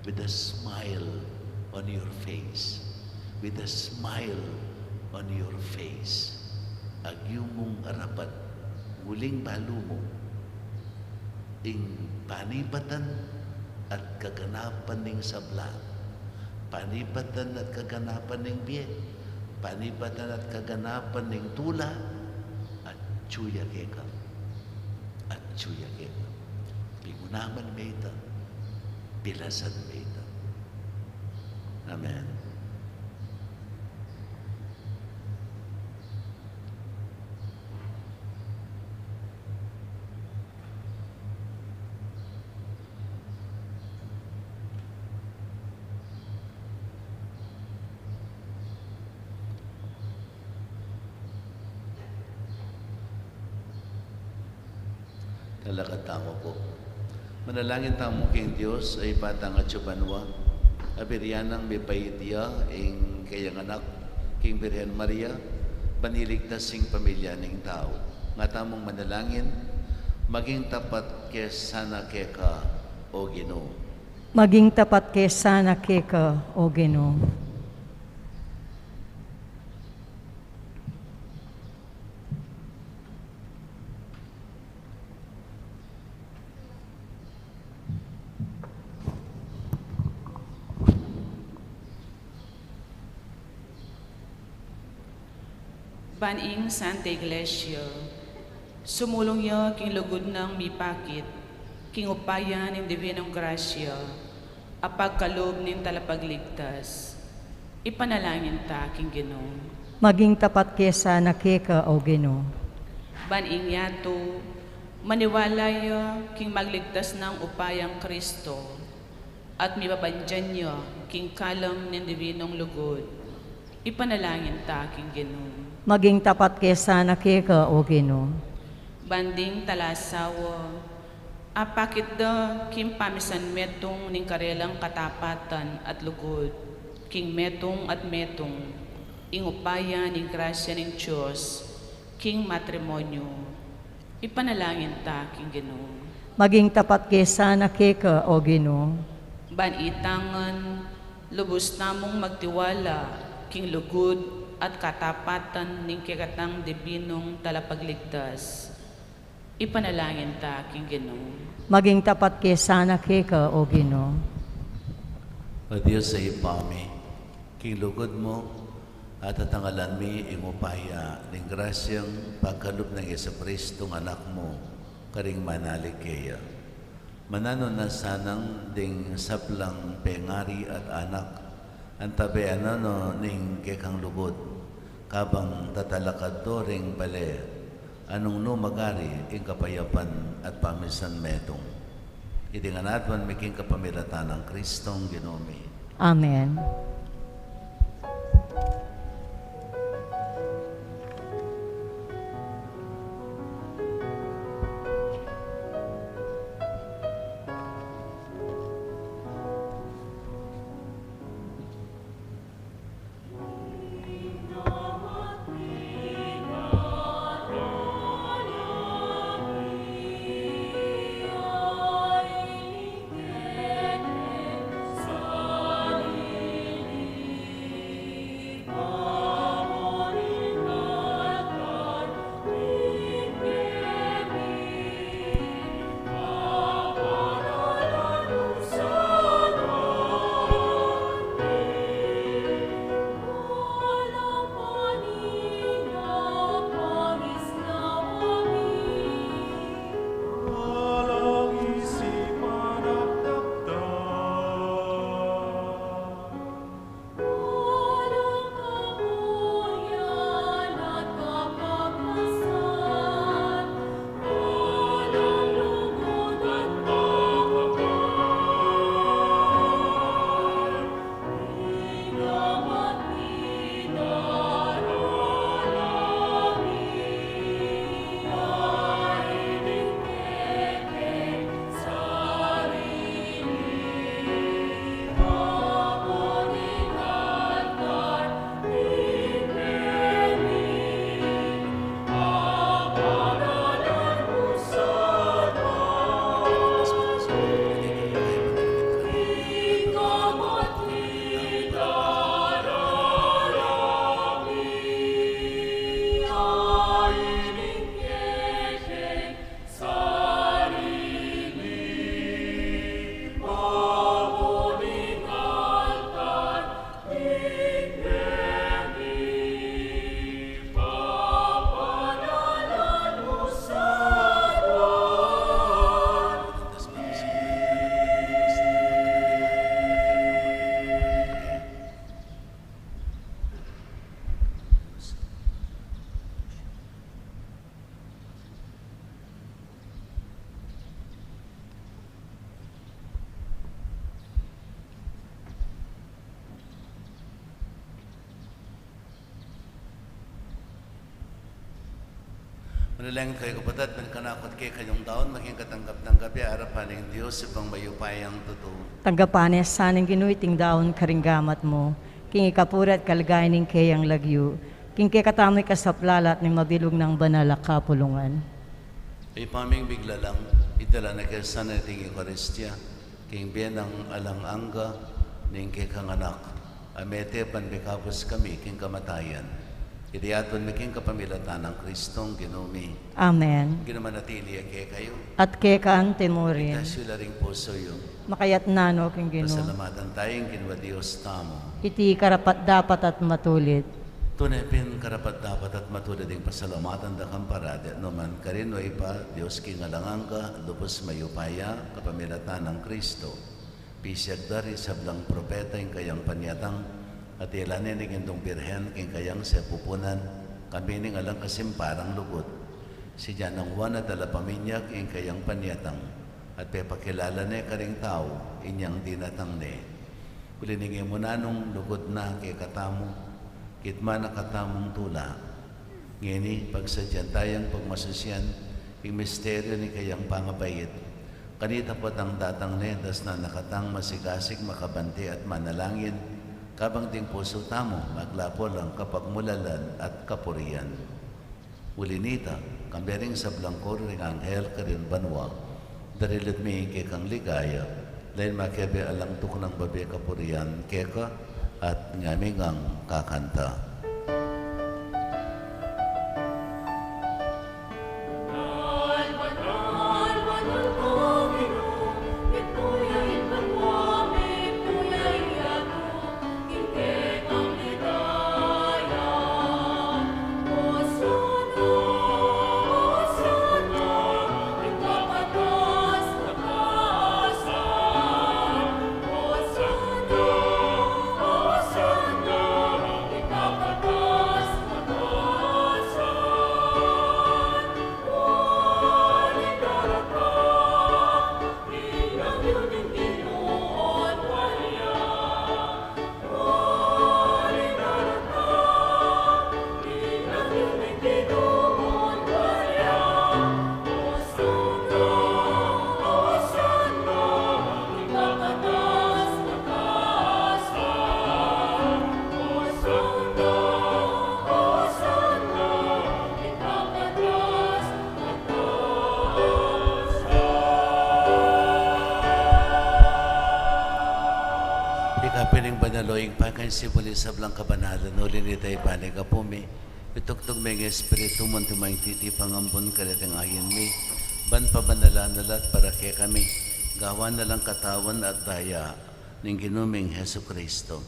with a smile on your face. With a smile on your face. Agyu mung arapan, uling balu mu ing panibatan at kaganapan ning sabla, panibatan at kaganapan ning bie, panibatan at kaganapan ning tula, atyu ya keka. Atyu ya keka. Pigunaman me ita, pilasan me ita. Amen. Lakad tamu pu. Manalangin tamu king Dios a Ibpa tang atsu banua, a birian nang mipait ya ing kayang anak king Birhen Maria, ban iligtas ing pamilya ning tau. Nga tamung manalangin. Maging tapat ke sana keka, O Ginu. Maging tapat ke sana keka, O Ginu. Ban ing Santa Iglesia, sumulung ya king lugud nang mipakit king upaya ning Divinong Grasya a pagkalub ning Talapagligtas. Ipanalangin ta king Ginu. Maging tapat ke sana keka, O Ginu. Ban ing yatu maniwala ya king magligtas nang upayang Kristo, at mibabandian ya king kalam ning Divinong Lugud. Ipanalangin ta king Ginu. Maging tapat ke sana keka, O Ginu. Ban ding talasawa, apakit da king pamisan metung ning karelang katapatan at lugud, king metung at metung, ing upaya ning grasya ning Dios king matrimonyu. Ipanalangin ta king Ginu. Maging tapat ke sana keka, O Ginu. Ban itangan, lubus tamung magtiwala king lugud at katapatan ning kekatang Divinong Talapagligtas. Ipanalangin ta king Ginu. Maging tapat ke sana keka, O Ginu. O Dios a Ibpa mi, king lugud mu, atatangalan mi ing upaya ning grasyang pagkalub nang Jesucristong Anak mu, karing manalig keya. Mananu na sanang ding sablang pengari at anak, antabayanan no ning kekang lugud, kabang tatalakad do ring bale, a nung nu magari ing kapayapan at pamisan metung. Iti ngan aduan mi king kapamilatan nang Kristong Ginu mi. Amen. Manalangin kayu, kapatad, ban kanaku at kekayung daun maging katanggap-tanggap ya arapan ning Dios, Ibpang mayupayang tutu. Tanggapan na sa ning Ginu iting daun karing gamat mu, king ikapuri at kaligayan ning keyang lagyu, king kekatamu ikasaplala at ning mabilug nang banal a kapulungan. Ibpa ming miglalang, itala na ke sana iting Eukaristia king bie nang alang angga ning kekang Anak, a mete ban mikabus kami king kamatayan. Iti aduan mi king kapamilatan nang Kristong Ginu mi. Amen. Ing Ginu manatili ya kekayu. At keka anti mu rin. Itas yu la ring pusu yu. Makayatna no king Ginu. Pasalamatan taya ing Ginu a Dios tamu. Iti karapat-dapat at matulid. Tune pin karapat-dapat at matulid ing pasalamatan da kang parati, nukarin man, O Ibpa, Dios king alang angga, lubus mayupaya, kapamilatan nang Kristo. Pisiag da ring sablang propeta ing kayang panyatang, at ila ne ning Indung Birhen king kayang sepupunan, kami ning alang kasimparang lugud. Sinyan nang Juan a talapaminyag ing kayang panyatang, at pepakilala ne karing tau inyang dinatang ne. Uli ning e mu nanung lugud na kekatamu, kitman na katamung tula. Ngeni, pagsadyan tayang pagmasusian ing misteryu ning kayang pangabait. Kanita potang datang ne, dasnan na katang masigasig, makabante at manalangin, kabang ding pusu tamu maglapul king kapagmulalan at kapurian. Uli nita, kambe ring sablang koro ring anghel karin banua, darilit mi ing kekang ligaya, lain makebe alang tuknang babie kapurian keka, at ngami ngang kakanta. Ika pin ing banal, O Ibpa, king sibul ning sablang kabanalan, uli nita ipanyawad mu pu mi, itugtug me ing Espiritu mu, antimo ing titipang ambun kareting ain mi, ban pabanalan na la at para kekami, gawan na lang katawan at daya ning Ginu ming Jesucristo.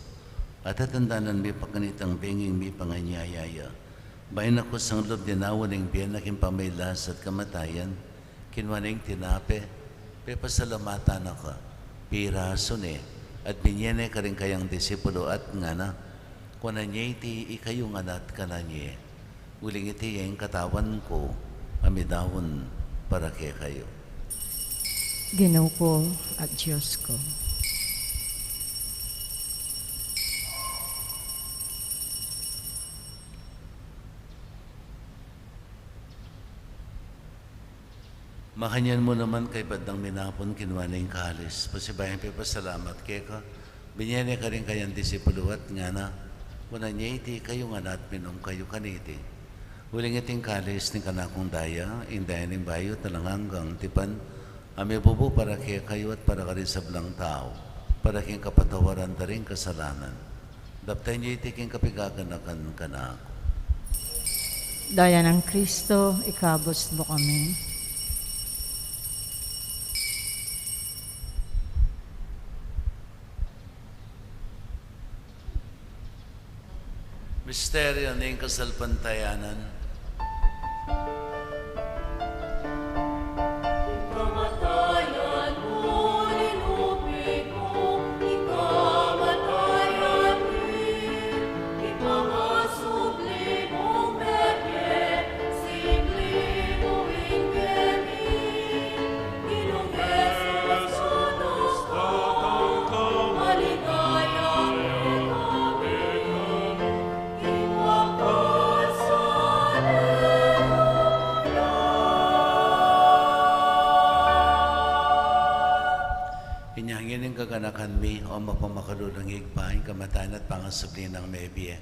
At atandanan mi pa kanitang benging mipanganyaya ya, bayu na kusang lub dinaun ing bie na king pamagkasakit at kamatayan, kinua ne ing tinape, pepasalamatan na ka, pirasu ne, at binie ne karing kayang disipulu at ngana: Kuanan ye iti ikayu ngan at kanan ye, uling iti ing katawan ku, a midaun para kekayu. Ginu ku at Dios ku. Makanyan mu naman, kaybat dang minapun, kinua ne ing kalis, pasibayu yang pepasalamat keka, binie ne karing kayang disipulu at ngana: Kuanan ye iti ikayu ngan at minum kayu kaniti, uling iti ing kalis ning kanakung daya, ing daya ning bayu at alang anggang tipan, a mibubu para kekayu at para karing sablang tau, para king kapatawaran da ring kasalanan. Daptan ye iti king kapaganakan kanaku. Daya nang Kristo, ikabus mu kami. Misteryu ning kasalpantayanan. Ganakan mi, O mapamakalulung Ibpa, ing kamatayan at pangasubli nang mebie.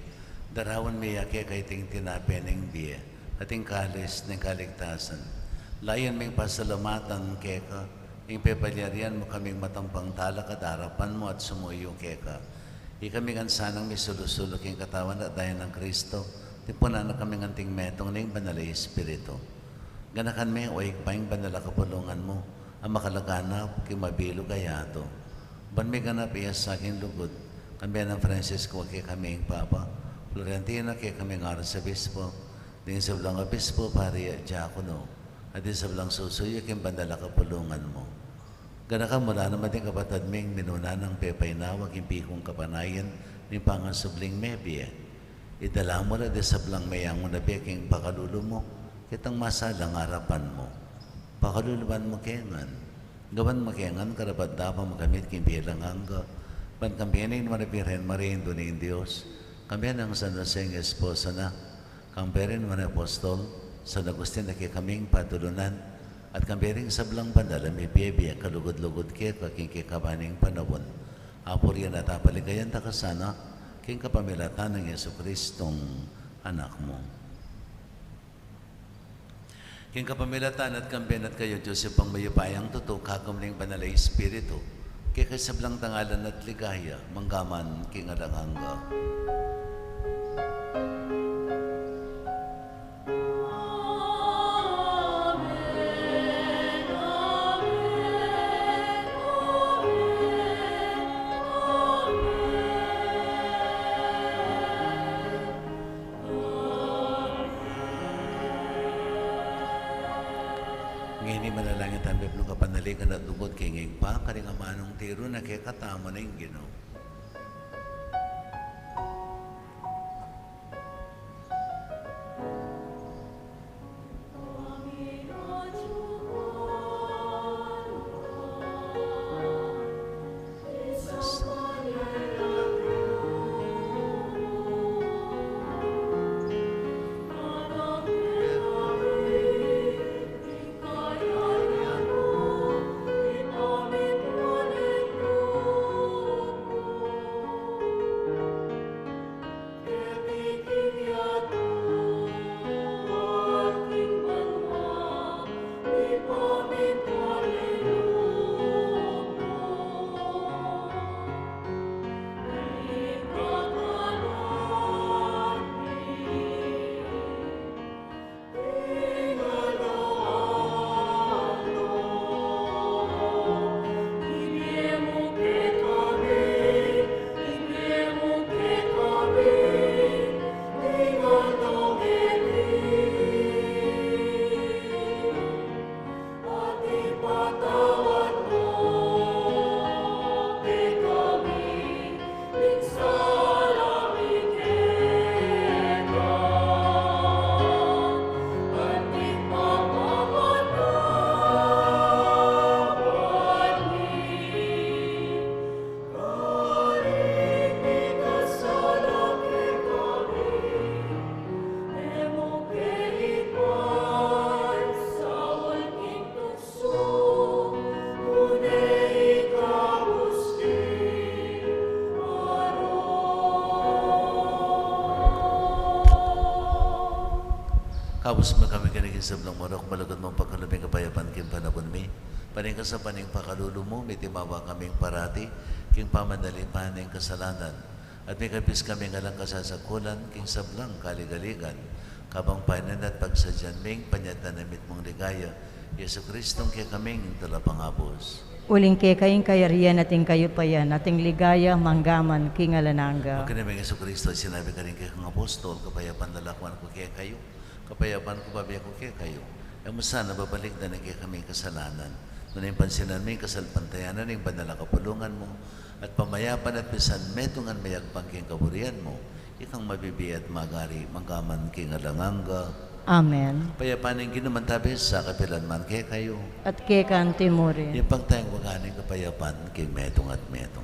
Daraun mi ya keka iting tinape ning bie, at ing kalis ning kaligtasan. Layun ming pasalamatan keka, ing pepalyarian mu kaming matampang talakad king arapan mu at sumuyu keka. Ikami ngan sanang misulu-sulu king katawan at daya nang Kristo, tipunan na kami ngan anting metung ning Banal a Espiritu. Ganakan mi, O Ibpa, ing banal a kapulungan mu, a makalaganap king mabilug a yatu. Ban miganap ya sa king lugud, kambe nang Francisco a kekaming Papa, Florentino a kekaming Arsobispo, ding sablang obispo, pari at diakono, at ding sablang susuyu king banal a kapulungan mu. Ganakan mu la naman ding kapatad ming minuna nang pepainawa king pikung kapanayan ning pangasubling mebie. Idala mu la ding sablang meyangu na bie king pakalulu mu, ketang masalang arapan mu. Pakaluluan mu ke ngan. Gawan mu ke ngan karapat-dapat makamit king bie alang angga. Ban kambe ning Nuan a Birhen Maria, Indu ning Dios, kambe nang San Jose a esposo na, kambe ring nuan a apostol, San Agustin a kekaming patulunan, at kambe ring sablang banal a mibie-bie kalugud-lugud keka king kekaban ning panaun. Apurian at apaligayan da ka sana, king kapamilatan nang Jesucristong Anak mu. King kapamilatan na at kambe na at kaya, Dios Ibpang mayupayang tutu, kagum ning Banal a Espiritu, keka ing sablang dangalan at ligaya, mangga man king alang angga. Ngeni manalangin tamu king kapanaligan at lugud king Ibpa, karing amanung tiru na kekatamu ning Ginu. Kabus mu kami keni king sablang marok, malugud mung pagkalub ing kapayapan king panaun mi. Paning kasapan ning pakalulu mu, mitimawa kaming parati king pamanalipan ning kasalanan. At mikabus kami ngan alang kasasakulan king sablang kaligaligan, kabang painan at pagsadyan ming panyatang na mitmung ligaya, Jesucristong kekaming talapangabus. Uling keka ing kayarian at ing kayupayan at ing ligaya mangga man king alang angga. Pagkani ming Jesucristo, sinabi karing kekang apostol, kapayapan lakuan ku kekayu, kapayapan ku bibie ku kekayu. E mu sana babalikdan ing kekaming kasalanan, nune pansinan mu ing kasalpantayanan ning banal a kapulungan mu, at pamayapan at misan metungan mayagpang king kaburian mu, ikang mabibie at magari, mangga man king alang angga. Amen. Kapayapan ning Ginu mantabi sa kapilan man kekayu. At keka antimurin. Ipagtayung makanyan ing kapayapan king metung at metung.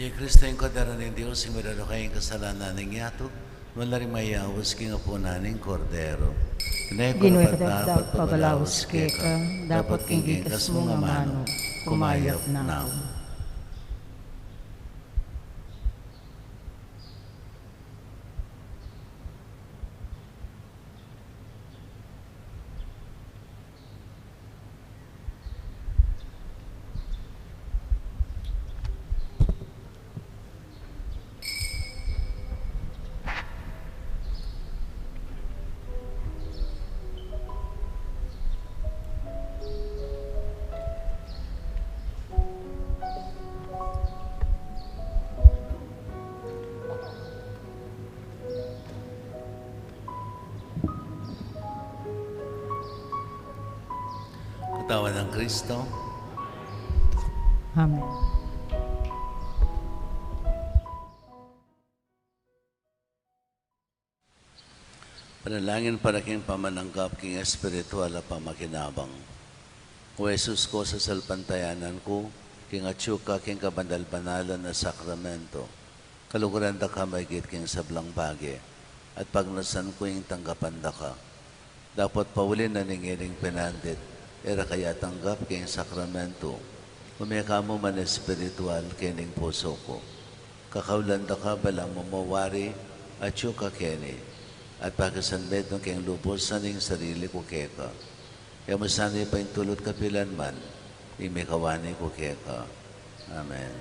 Ing Kristo ing Kordero ning Dios, ing milalu king kasalanan ning yatu, nuan la ring mayaus king apunan ning Kordero. Ginu, e ku karapat-dapat pabalaus keka, dapot king gikas mung amanu, kumayap na ku. Katawan nang Kristo. Amen. Panalangin para king pamananggap king espiritual a pamakinabang. O Jesus ku, sasalpantayanan ku king atyu ka king kabanal-banalan a sakramento. Kaluguran da ka maigit king sablang bage, at pagnasan ku ing tanggapan da ka. Dapot pauli na ning ining penandit, e ra ka ya tanggap king sakramento, ume ka mu man espiritual king pusu ku. Kakaulan da ka balamu mu wari atyu ka keni, at pakisanmetung keng lubus ing sarili ku keka. E mu sana ipaintulut kapilan man ing mikawani ku keka. Amen.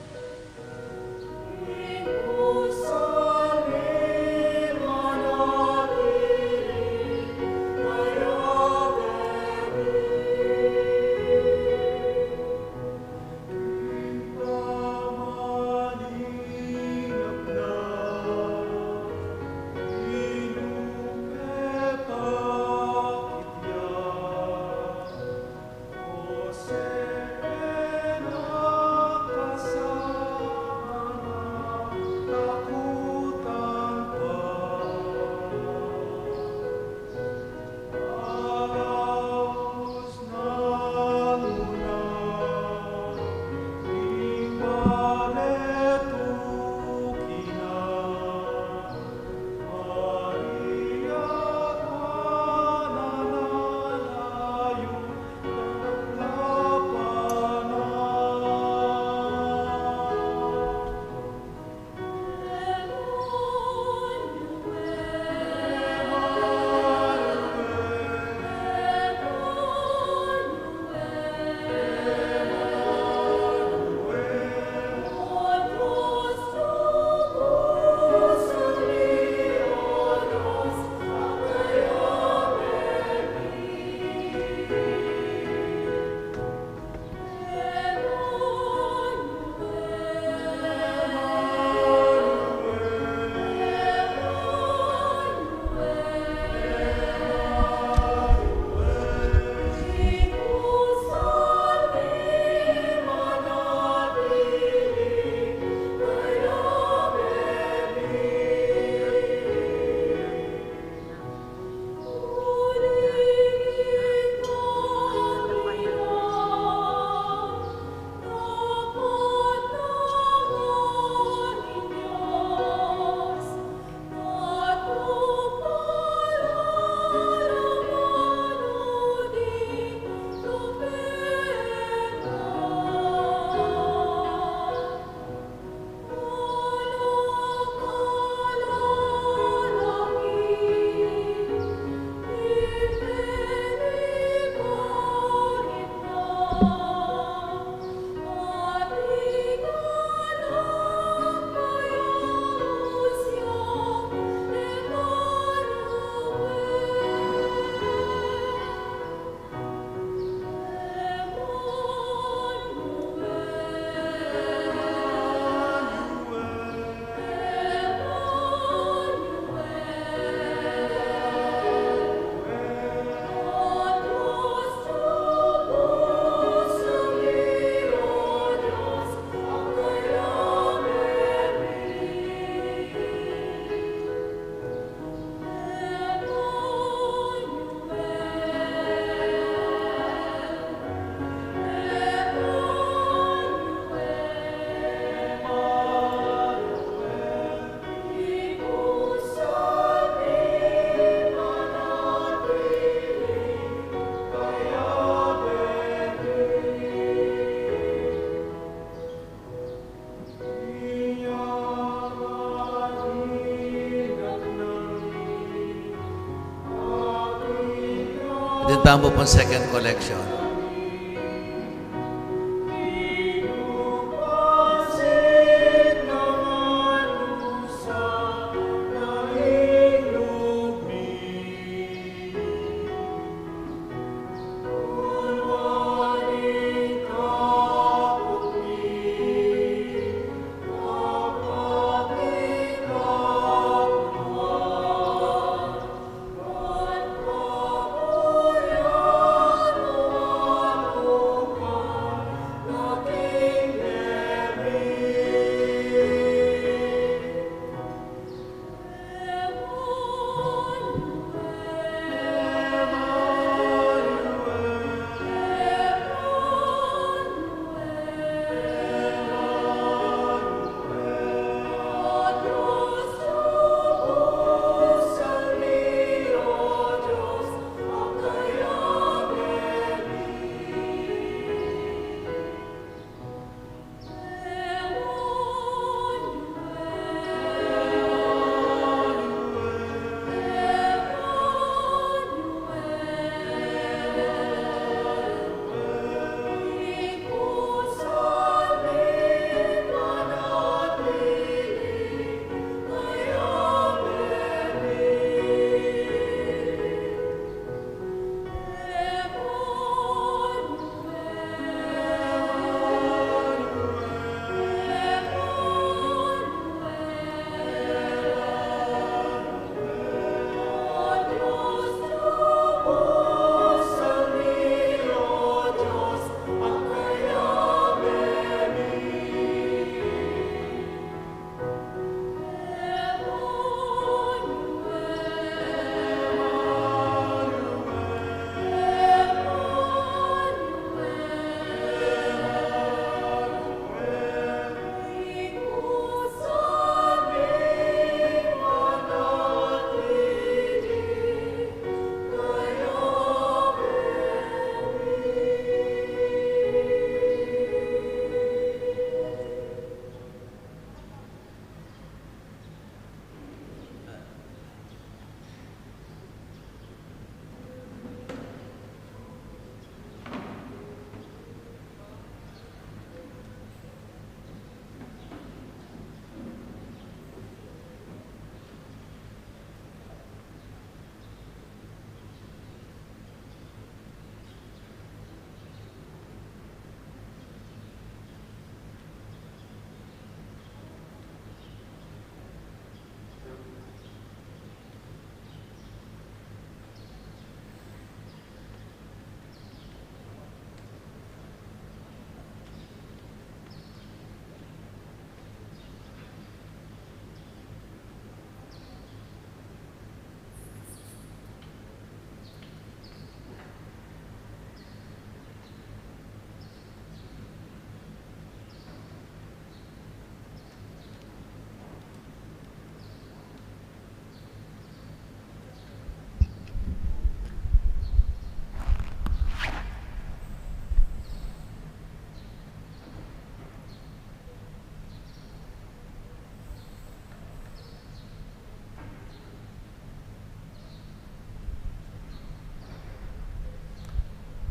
Tamu pong second collection.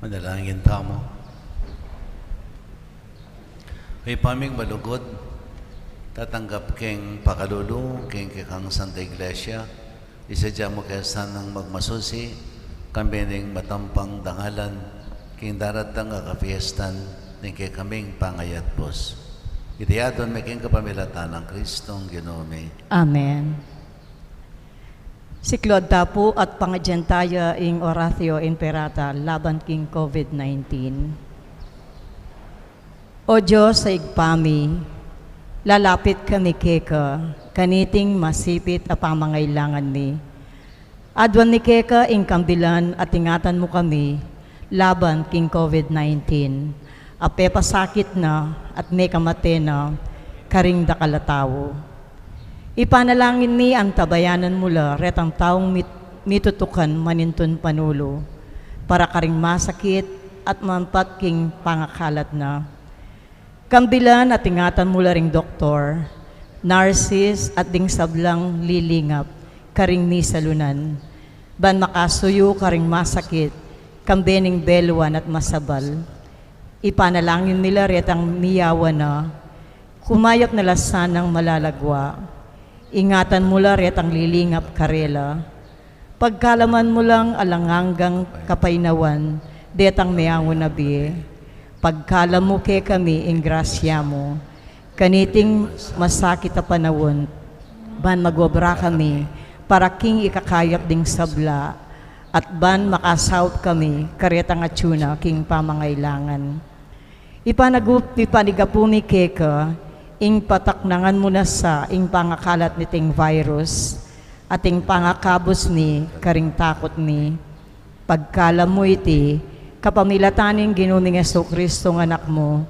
Manalangin tamu. Ibpa ming malugud, tatanggap keng pakalulu keng kekang Santa Iglesia, isadya mu ke sanang magmasusi, kambe ning matampang dangalan, king daratang a kapiestan ning kekaming pangayatbus. Iti adwan mi king kapamilatan nang Kristong Ginu mi. Amen. Siklaud ta pu at pangadyan taya ing Oratio Imperata laban king COVID nineteen. O Dios a Ibpa mi, lalapit kami keka, kaniting masipit a pamangailangan mi. Adwan mi keka ing kambilan at ingatan mu kami laban king COVID nineteen, a pepasakit na at mekamate na karing dakal a tau. Ipanalangin mi antabayanan mu la retang taung mit-, mitutukan manintun panulu para karing masakit at mampat king pangakalat na. Kambilan at ingatan mu la ring doktor, nurses at ding sablang lilingap karing misalunan, ban makasuyu karing masakit kambe ning beluan at masabal. Ipanalangin mi la retang miyawan na, kumayap na la sanang malalagwa. Ingatan mu la retang lilingap karela. Pagkalaman mu lang alang anggang kapaynawan detang meangu na bie. Pagkalam mu kekami ing grasya mu. Kaniting masakit a panaun, ban mag-obra kami para king ikakayap ding sabla, at ban makasaup kami karetang atyu na king pamangailangan. Ipanagup-, ipanigapu mi keka ing pataknangan mu na sa ing pangakalat niting virus, at ing pangakabus mi karing takut mi. Pagkalam mu iti, kapamilatan ning Ginu ming Jesucristo nga Anak mu,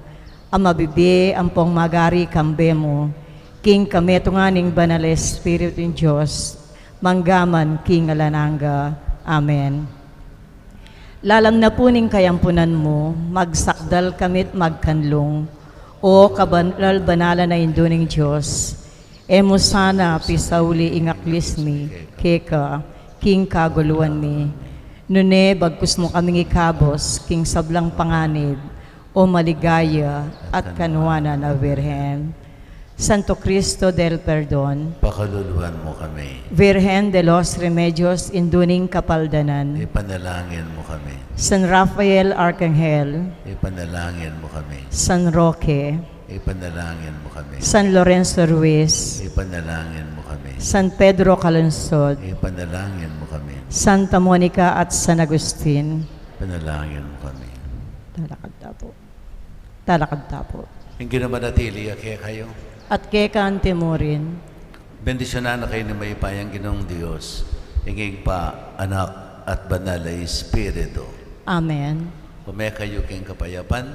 a mabibie ampong magari kambe mu, king kametungan ning Banal a Espiritu ning Dios, mangga man king alang angga. Amen. Lalam na pu ning kayampunan mu, magsakdal kami't magkanlung, O kabanal-banalan a Indu ning Dios, e mu sana pisauli ing aklis mi keka king kaguluan mi. Nune bagkus mu kaming ikabus king sablang panganib, O maligaya at kanuanan a Birhen. Santo Cristo del Perdon. Pakaluluan mu kami. Virgen de los Remedios, Indu ning Kapaldanan. Ipanalangin mu kami. San Rafael Arcangel. Ipanalangin mu kami. San Roque. Ipanalangin mu kami. San Lorenzo Ruiz. Ipanalangin mu kami. San Pedro Calungsod. Ipanalangin mu kami. Santa Monica at San Agustin. Ipanalangin mu kami. Talakad tamu pu. Talakad tamu pu. Ing Ginu manatili ya kekayu. At keka anti mu rin. Bendisyunan na kayu ning mayupayang Ginung Dios, ing Ibpa, Anak, at Banal a Espiritu. Amen. Ume kayu king kapayapan,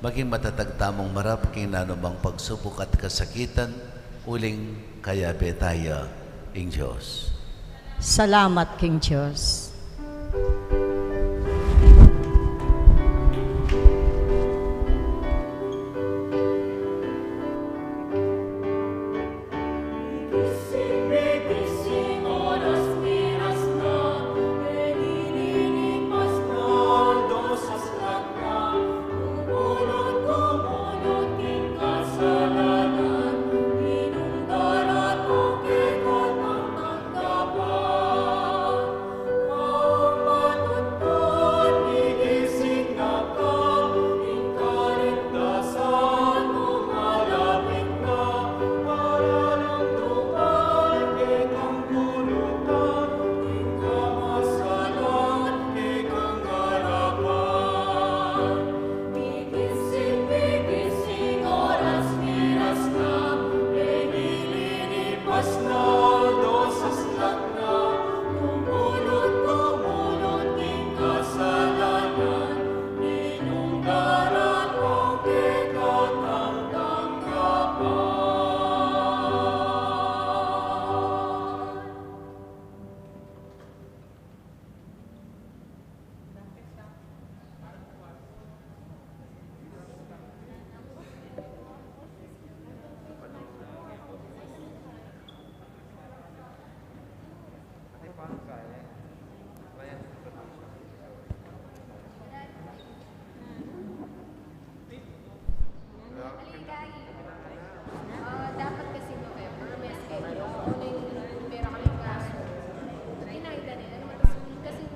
maging matatag tamung marap king nanumang pagsubuk at kasakitan, uling kayabe taya ing Dios. Salamat king Dios.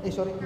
Eh, sorry.